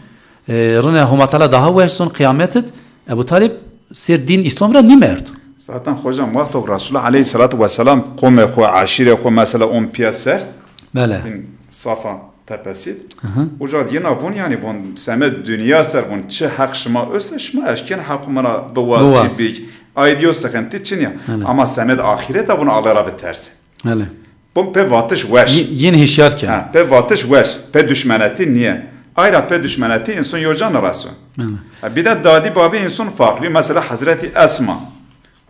e, rine Homa Teala daha weş zon, qîyamet id Ebu Talîb sêr dîn Îslam ra nîmerd. Zaten hocam, wexto Resulullah aleyhissalatu vesselam qomê xwu, eşîrê xwu mesela on pîya ser, Bele. bin Safa tepesî, Hı hı. uca yina vun, yanî vun semed dinya ser vun çi heq şima öse şima eşken heq min ra biwaz, Biwaz. çi bik. Ay diyo sıkıntı çin ya. Bele. Ama semed ahireta vun Allah ra bitersin. Bele. Bun pê vatiş weş. Y-, yeni hişyar ken. Ha, pê vatiş weş. Pê düşmeneti niye? Ayra pê düşmeneti insan yo can reso. Bele. Ha, bir de dadi babi insan farklı. Mesela Hazreti Esma.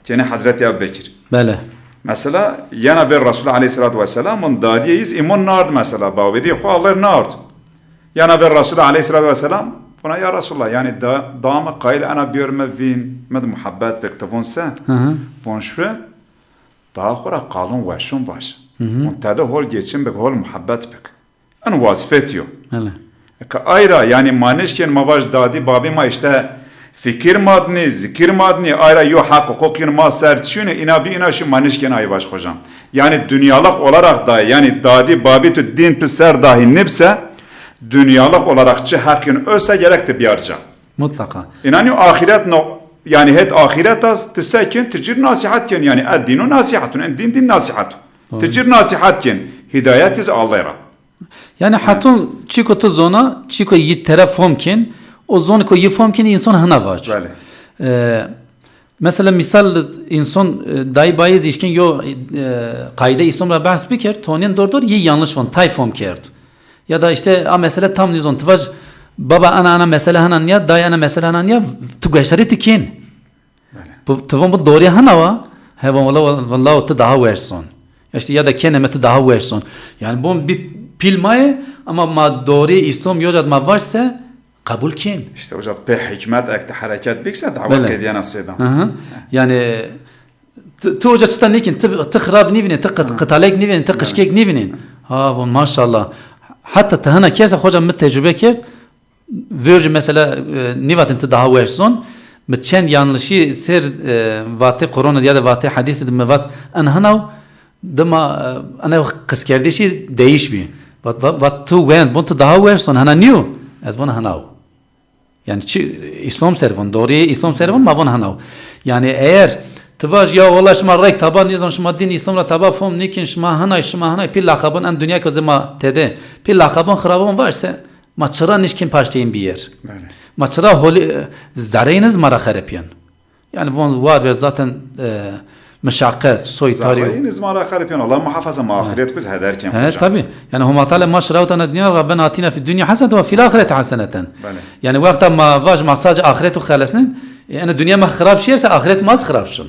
Keni Hazreti Ebu Bekir. Bele. Mesela yena ver Resulullah aleyhissalatu vesselam, on dadiye iz iman nard mesela. Bawedi xo Allah nard. Yena ver Resulullah aleyhissalatu vesselam, buna ya Resulullah, yani da, dame qayil ena biyor me vin, med muhabbet bek tabun se. Hı hı. Bun şu, Daha xora qalon weşon vaj. Hı hı. On tede hol geçin bik, hol muhabbet bik. En wazifet yo. Hele. Eke ayra, yani ma nişken ma vaj dadi babi ma işte fikir madni, zikir madni, ayra yo haq huquqin ma ser çiyune, ina bi ina şu ma nişken ay vaj hocam. Yani dünyalık olarak da, yani dadi babi tu din tu ser dahi nibse, dünyalık olarak çi haqin öse gerek ti biyarca. Mutlaka. Înanî axiret no, yanî het axiret az, ti se kin, ti cir nasihat kin, yanî ed dînu nasihatun, en dîn dîn nasihat. Doğru. Ti cir nasihat kin, hidayet iz Allah ra. Yanî hatun çiko tu zona, çiko yi teref fom kin, o zon ko yi fom kin, insan hina vac. Belê. E, mesela misal insan, e, dayî bayî zî işkin yo, e, qaîde Îslam ra behs bikir, tonin dor dor yi yanlış von, tay fom kerd. Ya da işte a mesele tam nizon. Ti vaj, baba ana ana mesele hanan ya, day ana mesele hanan ya, tu gueştarî ti kên. Belê. Bu, ti von bu doğruya hana wa, he von wala, wala, wala ti daha weş son. Ya işte ya da kene me ti daha weş son. Yani bu bir pil maye, ama ma doğruya İslam yocad ma varsa kabul kên. İşte hocam pê hikmet ekte hareket bikse dawa Belê. Qediyana seydan. Hı hı. Yani Ti, ti oca çita nêkin, ti, ti xirab nîvînên, ti qi-, Ha. qitalek nîvînên, ti Ha. qişkek nîvînên. Ha, von maşallah. Heta ti hina kersa, hocam mi tecrube kerd, verci mesela, e, nîvatin ti daha weş zon, mi çend yanlışî ser, e, vatê Qur'an ya da vatê hadîsî de mi vat, en hinaw, dima, e, ene qiskerdişî değiş bî. Vat, vat, vat tu wend, von ti daha weş zon, hina nîyo? Ez von hinaw. Yani çi, İslam ser von, doğruya İslam ser von, ma von hanaw. Yani eğer ti vaj ya wala şima rek taba nizon, şima din İslam ra taba fom nikin, şima hanay, şima hanay, pî laqabon en dünya ko zima tede, pî laqabon xirabon varsa, ma çıra nişkin paşteyin bir yer. Belê. Ma çıra holi, e, zereyiniz ma ra xerepyen. Yani von war ver zaten, e, meşaqet, soytarî. Zereyiniz ma ra xerepyen. Allah muhafaza ma axiret biz heder ken He, hocam. Tabii. Yani Homa Teala ma şirawt ana dinya, Rabbena atina fid dunya haseneten ve fil ahireti haseneten. Belê. Yani wexta ma vaj ma sadece axiret u xelesnin, e, yani dünya ma xirab şiyerse axiret ma az xirab şun.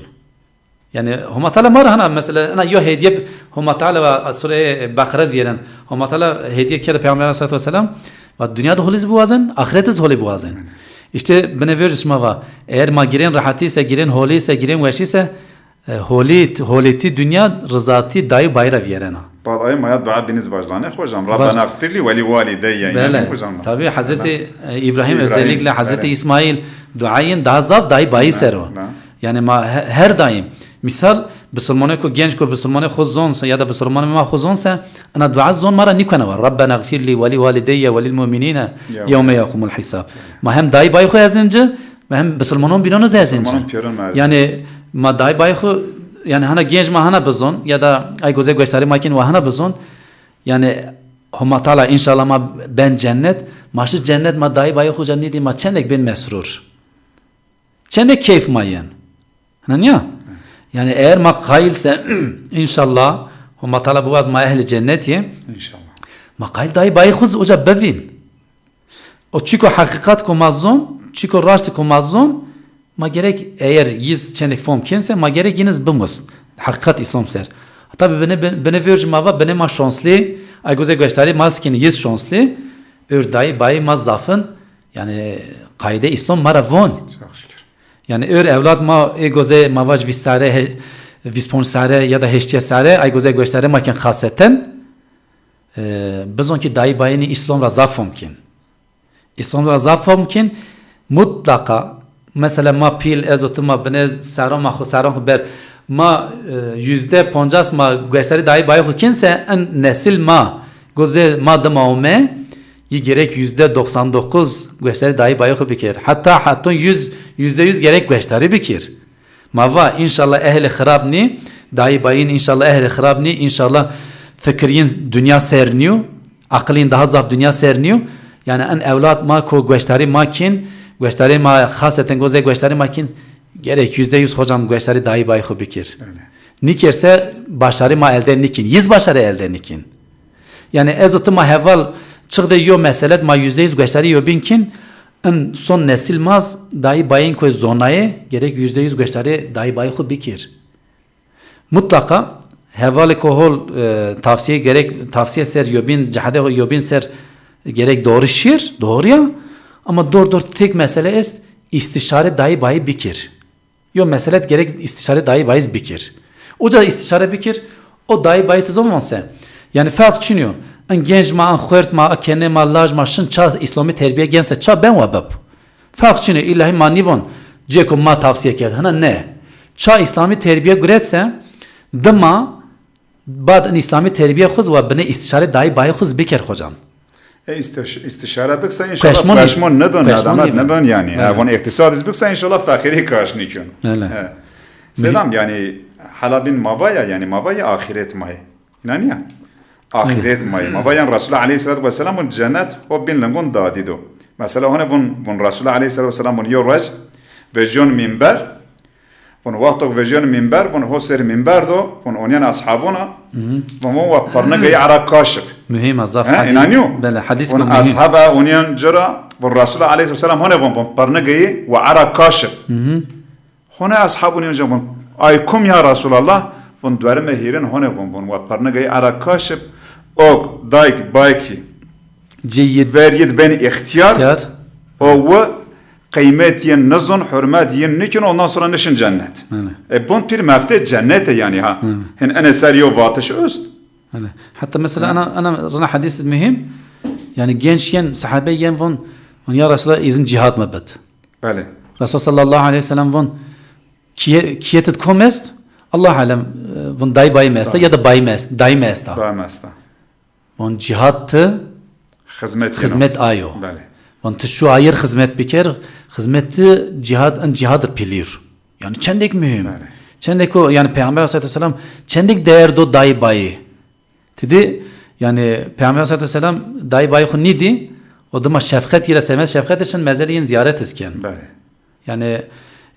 Yani Homa Teala ma ra hana mesela ena yo hediye Homa Teala ve Sure Bekare viyeren. Homa Teala hediye kere Peygamber aleyhissalatu vesselam ve dünya da holiz buwazen, axiret iz holi buwazen. İşte bine verci şima va, eğer ma giren rahatî ise, giren holî ise, giren weşî ise, E, holî, holîtî dinya, rizatî dayî bayî ra vîyerena. Bad ayê maya dua biniz vajdanê, hocam. Vaj- Rabbena gfirli ve li walideyye, Bele. Yani hocam. Tabii, Hazreti, e, İbrahim, İbrahim, özellikle Hazreti evet. İsmail dua yin daha zaf dayî bayî ser o. Bele. Yani ma he-, her daim, misal, bisilmanê ko, genç ko bisilmanê xo zonse ya da bisilmanê ma xo zonse, ina dua zon ma ra nîkena wa. Rabbena gfirli ve li walideyye ve lil mu'minine Ya. yevme yequmul hisab. Ma hem dayî bayî xo ezinci, Ve hem bisilmanon bînon zî ez înca. Bisilmanon pîyeron merz. Yanî ma dayî bayî xwu, yanî hana genc ma hana bizon, ya da ay gozê gueştarî ma kên wa hana bizon. Yanî Homa Teala înşallah ma ben cennet, ma şi cennet ma dayî bayî xwu ca nîdî ma çendek bên mesrûr. Çendek keyf ma yen. Hina nîya? Yanî eger ma qayîl se înşallah Homa Teala biwaz ma ehlî cennet yê. Înşallah. Ma qayîl dayî bayî xwu zî uca bivîn. O çîko heqîqat ko ma zon, çîko raştî ko ma zon, ma gerek eger yiz çendek fom kên se, ma gerek yiniz bimus. Heqîqat Îslam ser. Tabî binê, binê vêrcî ma va, binê ma şanslî, ay gozê gueştarî ma zî kên yiz şanslî, ör dayî bayî ma zafin, yanî qayîde Îslam ma ra von. Çok şükür. Yanî ör ewlad ma ê gozê ma vaj vîst serre, he-, vîst ponc serre ya da heştîye serre, ay gozê gueştarî ma kên xaseten, e, bizon ki dayî bayînî Îslam ra zaf fom kên. Îslam ra zaf fom kên, mutlaqa, mesela ma pîl, ez û ti ma binê serran ma xwu, serran xwu ber, ma, e, yüzde poncas ma gueştarî dayî bayî xwu kên se, en nesil ma, gozê ma dima ome, yi gerek yüzde doksan dokuz gueştarî dayî bayî xwu bikir. Heta heton yüz, yüzde yüz gerek gueştarî bikir. Ma va, înşallah ehlê xirab nî, dayî bayîn înşallah ehlê xirab nî, înşallah fikir yin dinya ser nîyo, aqil yin daha zaf dinya ser nîyo. Yanî en ewlad ma ko gueştarî ma kên, gueştarî ma xaseten gozê gueştarî ma kên, gerek yüzde yüz hocam gueştarî dayî bayî xwu bikir. Öyle. Nîkêr se başarî ma elde nîkên, yiz başarî elde nîkên. Yanî ez û ti ma heval çiqdê yo meselet ma yüzde yüz gueştarî yobîn kên, in son nesil ma z dayî bayîn koy zonayê, gerek yüzde yüz gueştarî dayî bayî xwu bikir. Mutlaqa hevalê ko hol, e, tavsiye gerek, tavsiye ser yobîn, cehedê ho yobîn ser gerek doğru şîr, doğru ya. Ama dor dor tek mesele est, îstîşare dayî bayî bikir. Yo meselet gerek îstîşare dayî bayî z bikir. Uca îstîşare bikir, o dayî bayî ti zon von se. Yanî ferq çin yo. En genc ma, en xuert ma, a kenê ma, laj ma, şin ça îslamî terbîye gen se, ça ben wa bib. Ferq çin yo, îllahî ma nîvon, cêko ma tavsiye kerd. Hina ne. Ça îslamî terbîye guret se, dima bad in îslamî terbîye xwu z wa binê îstîşare dayî bayî xwu z bikir hocam. E, îstîş-, îstîşare bikse înşallah peşmon nîbin, nedamet nîbin yanî. Ha, von îqtîsad iz bikse înşallah feqîrî kaş nîkun. Öyle. He. Selam yanî hala bin ma va ya, yanî ma va ya axîret ma yê. Înanîya? Axîret ma yê. Ma va yan Resulullah aleyhissalatu vesselam von cennet ho bin lingon dadî do. Mesela hone von, von Resulullah aleyhissalatu vesselam von yo roj vejyon mînber, von wexto vejyon mînber, von ho ser mînber do, von onyen ashabona, von, von wa pirnigeyî era kaşib. Muhîm a, zaf. He, hadîs, înanîyo? Bele, hadîs von muhîm. Ashaba onyen cira, von Resulullah aleyhissalatu vesselam hone von, von pirnigeyî wa era kaşib. Hone ashabun onca von, ay kum ya Resulallah? Von dwerime hîrin hone von, von wa pirnigeyî era kaşib, ok, dayk, baykî, cîyid, verîyid ben îxtîyar, îxtîyar, o wi qîymet yin nizon, hurmet yin nikin, ondan sonra nişin cennet. Öyle. E, bun pîr meftê cennete yanî ha. Öyle. Hin ene ser yo vatiş ust. Öyle. Hatta mesela ana, ana rina hadîs muhîm, yanî genç yen, sahabe yen von, von ya Resulallah, izin cihad mi bid. Belê. Resul sallallahu aleyhi ve sellem von, kiye-, kiyetid kom est? Allah alem, e, von dayî bayî mi esta ya da bayî mi est, dayî mi esta. Dayî mi esta. Von cihad ti xizmet, xizmet ayo. Belê. Von ti şu ayir xizmet biker, xizmet ti cihad, in cihad pîlîr. Yanî çendek muhîm. Belê. Çendek o, yanî Peyxamber aleyhissalatu vesselam çendek değer do dayî bayî. Ti dî, yanî, Peyxamber aleyhissalatu vesselam dayî bayî xwu nîdî, o dima şefqet yî ra semed, şefqet şin mezelî yin zîyaret iz kên. Belê. Yanî,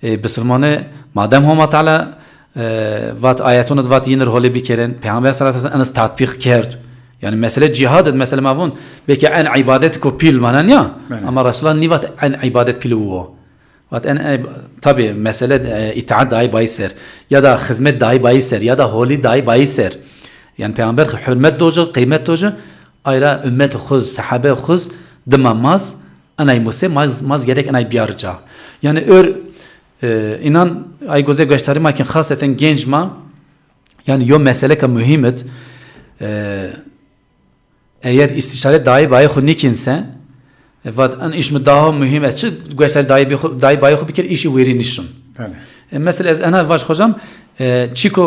e, bisilmane, madem Homa Teala, e, vat ayetun id vat yin ir holê bikerên, Peyxamber sallallahu aleyhi ve sellem eniz tatbîq kerd. Yanî, mesele cîhad id, mesele ma vûn, belkî en îbadet ko pîl manen ya, belê, ama Resulullah nîvat en îbadet pîl wo. Vat en, e, tabî mesele, e, îtaat dayî bayî ser, ya da xizmet dayî bayî ser, ya da holî dayî bayî ser. Yanî Peyxamber hurmet do ci, qîymet do ci, ayra ummet xuz, sahabe xuz, dima maz, enay muse, maz, maz gerek enay biyar ca. Yanî ör, e, înan ay goze gueştarî ma kên, xaseten genc ma, yanî yo mesele ke muhîm id, e, eger îstîşare dayî bayî xwu nîkên se, e, vat, en îş mi daha muhîm e, çi gueştarî dayî bi xwu, dayî bayî xwu bikir, îşî wêrî nîşin. Belê. E, mesela ez ena vaj hocam, e, çîko,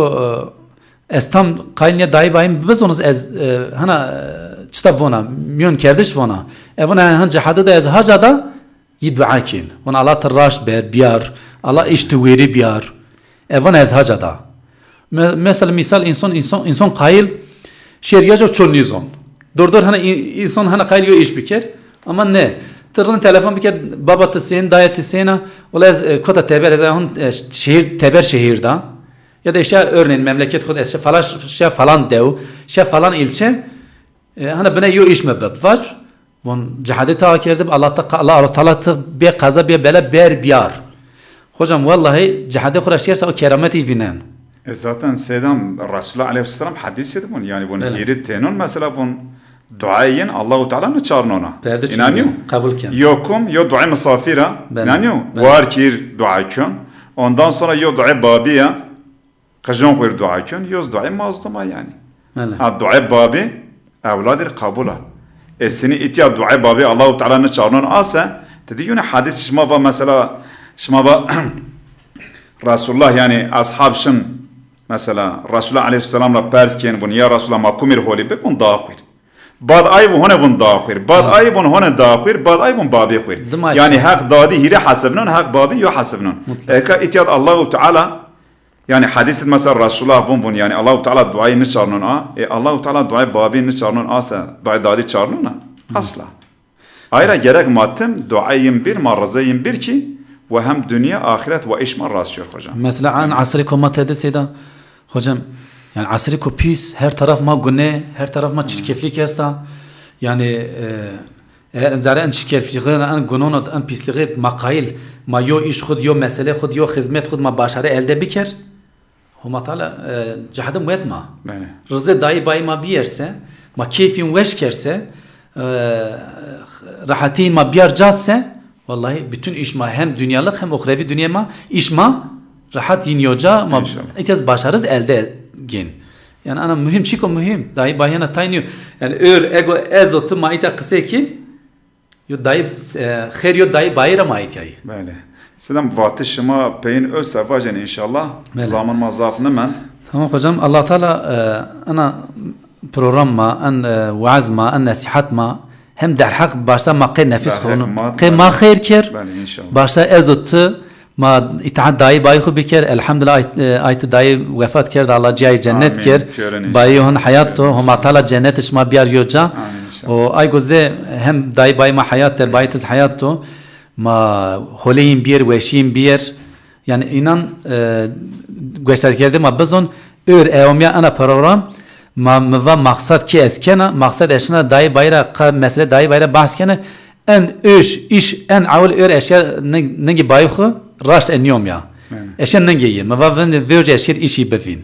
e, ez tam qayîl nîya dayî bayî mi bizoniz ez, e, hana, e, çita vona, mîyon kerdiş vona. E, vona, yanî, han cehade de ez haca da, Yi dua kên. Von Allah ti raşt ber, biyar. Allah iş ti wêrî biyar. E von ez haca da. Me-, mesela misal insan, insan, insan qayil şêr ya jo ço nîzon. Dor dor hana in-, insan hana qayil yo iş biker. Ama ne. Ti rind telefon biker, baba ti sên, daya ti sêna. Wala ez, e, kota teber, ez hon, e, şehir, teber şehir da. Ya da işte örneğin memleket xud ez şe falan, şe falan dew, şe falan ilçe. E, hana bine yo iş mi bib. Vac, von cehadê ta kerdib, Allah ta, Allah, Allah Teala ti bê qeza bê bela ber biyar. Hocam, vallahi cehadê xu ra şiyersa o kerametî vînen. E, zaten Seydam Resulullah aleyhisselam hadîsî de von, yani von Bele. Hîrî tênon mesela von dua yin Allahu Teala niçarnona. Perde çubuğu. İnanıyor. Kabul ken. Yo kum, yo dua misafira. Bele. İnanıyor. Bele. War kir dua kön. Ondan sonra yo dua babiya. Qijon xwir dua kön, yoz duayê mazluma yani. Bele. Ha, duayê babî ewladir qabul a. E, sinî îtya duayê babî Allahu Teala niçarnon ase, ti dî yune hadîs şima va mesela, şima va Resulullah yani ashab şin mesela Resulullah aleyhisselam ra pers kên vun, ya Resulullah ma kumir holî bik vun daa xwir. Bad ay vun hone vun daa xwir. Bad Hı. Ay vun hone daa xwir. Bad ay vun babî xwir. Dima Yani çi? Heq dadî hîrê hesibnon, heq babî yo hesibnon. Mutlak. Eka îtya Allahu Teala Yani hadîs id mesela Resulullah vun vun, yani Allahu Teala duayî niçarnon a, e, Allahu Teala duayê babî niçarnon a se, duayê dadî çarnon a? Asla. Ayra gerek ma tim duayê yin bir, ma rizê yin bir ki, we hem dinya, axiret we îş ma rast şor hocam. Mesela an asrê ko ma tede seyda, hocam, yani asrê ko pîs, her taraf ma gune, her taraf ma çirkeflik esta. Yani, e, Eger zerre en çirkeflixî, en gunona, en pîslixî ma qayîl, ma yo îş xud, yo mesele xud, yo xizmet xud ma başare elde biker, Homa Teala, e, cehdim wet ma. Bele. Rizê dayî bayî ma biyerse, ma keyfîn weş kerse, e, rehetîn ma biyar ca se, wellahî bütün îş ma hem dünyalık hem uxrevî dünya ma, îş ma rehet yin yo ca, ma İnşallah. Îtya zî başariz elde gên. Yani ana muhîm çîko muhîm. Dayî bayî hena tay nîyo. Yani ör ego ez û ti ma îta qisey kîn. Yo dayî, e, xêr yo dayî bayî ra ma îtyayî. Bele. Sidem vatî şima peyin öz se vajên înşallah. Bele. Zaman ma zaf nimend. Tamam hocam. Allah Teala, e, ana program ma, en, e, waaz ma, en nesîhat ma hem derheq başta ma qey nefis Derheq xonu. Ma, qey ma xeyr ker. Bele, înşallah. Başta ez û ti Ma îtaet dayî bayî xwu biker. Elhamdulillah, ay, e, ay ti dayî wefat kerd, Allah cayê cennet Amîn. Ker. Pêrin înşallah. Bayî hon heyat to, Pêrin Homa înşallah. Teala cennet şima biyar yo ca. Amîn înşallah. O ay goze hem dayî bayî ma heyat der, bayî tiz heyat to. Ma holeyîn biyer, weşîn biyer. Yani înan, e, gueştarkerdê ma bizon, ör eomya ena program, ma mi va maqsad ki ez kena, maqsad ez şina dayî bayî ra, qa mesele dayî bayî ra bahs kena, En öş, iş, en awil ör eşya ning-, ningî bayî xwu raşt enîyom ya. Aynen. Eşya ningê yi. Mi va vin vêrc eşir işî bivîn.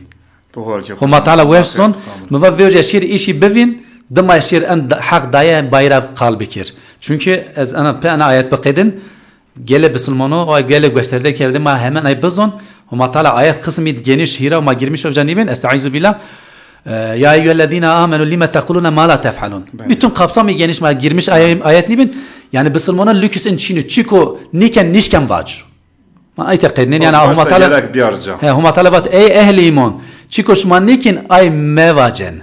Homa Teala weş zon, mi va vêrc eşir işî bivîn, dima eşir en da-, heq daye bayî ra qal bikir. Çünkü ez ena pe ena ayet biqedin, gelê bisilmano, o gelê gueşterde kerde ma hemen ay bizon, Homa Teala ayet kısmî geniş hîra ma girmiş oca nîbin, estaizu billah. E, ya eyyühellezîne amenu lime tekulune ma la tef'alun. Bele. Bütün kapsamı geniş ma girmiş ay-, ayet nîbin. Yani bisilmana lüküs in çînû, çîko nîken nîşken vac. Ma ay teqednen yani Homa Teala. Gerek biyarca. He, Homa Teala vat, ey ehli îmon, çîko şima nîkin ay mevacen.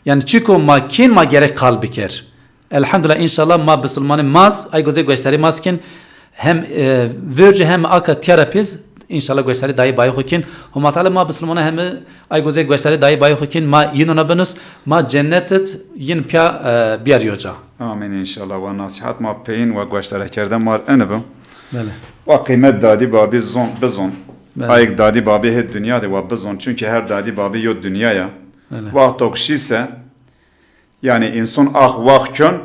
Yani çîko ma kên ma gerek qal biker. Elhamdulillah, înşallah ma bisilmanê maz, ay gozê gueştarî maz kin, hem, e, vêrci hem aka tîya ra pêz, înşallah gueştarî dayî bayî xwu kin. Homa Teala ma bisilmana hem ay gozê gueştarî dayî bayî xwu kin, ma yîn ona binus, ma cennet id yin pîya, e, biyar yo ca. Amîn înşallah. Wa nasîhat ma peyin wa gueştare kerde mar ini bi. Bele. Wa qîmet dadî babî zon, bizon. Bele. Ayek dadî babî hê dinya de wa bizon. Çünkü her dadî babî yo dinya ya. Bele. Wexto ki şî se, Yani înson ax wax kön,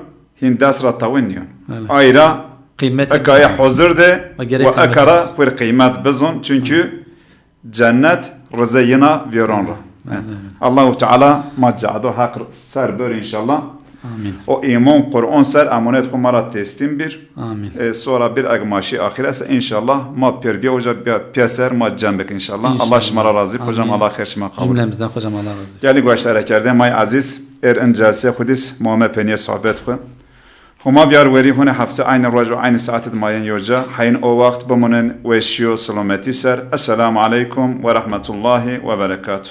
hîn dest ra tawin nîyon. Bele. Ayra Qîmetî ekaye bizon. Hozir de Ve gerek ve qîmetî ekara bizon. Pir qîmet bizon. Çünkü cennet rizê yina vêron ra. Bele, bele. Allahu Teala ma cado heq ser bör înşallah. Amîn. O îmon Qur'on ser emanet xwu ma ra teslim bir. Amîn. E, sonra bir eg ma şî axîret se înşallah ma pêr bîya oca bîya pîya ser ma cem bik înşallah. İnşallah. Allah şima ra razî hocam. Amîn. Allah xêr şima qabul. Cümlemizden hocam Allah razı olsun. Gelî gueştare kerde may ezîz. Er in celsê xwu dîs ma ome penîyê sohbet xwu. Homa biyar werî hone hefte aynî roj û aynî saet id ma yen yo ca. Heyn o wext bimunin weşî û silometî ser. Esselamu aleykum ve rahmetullahi ve berekatuh.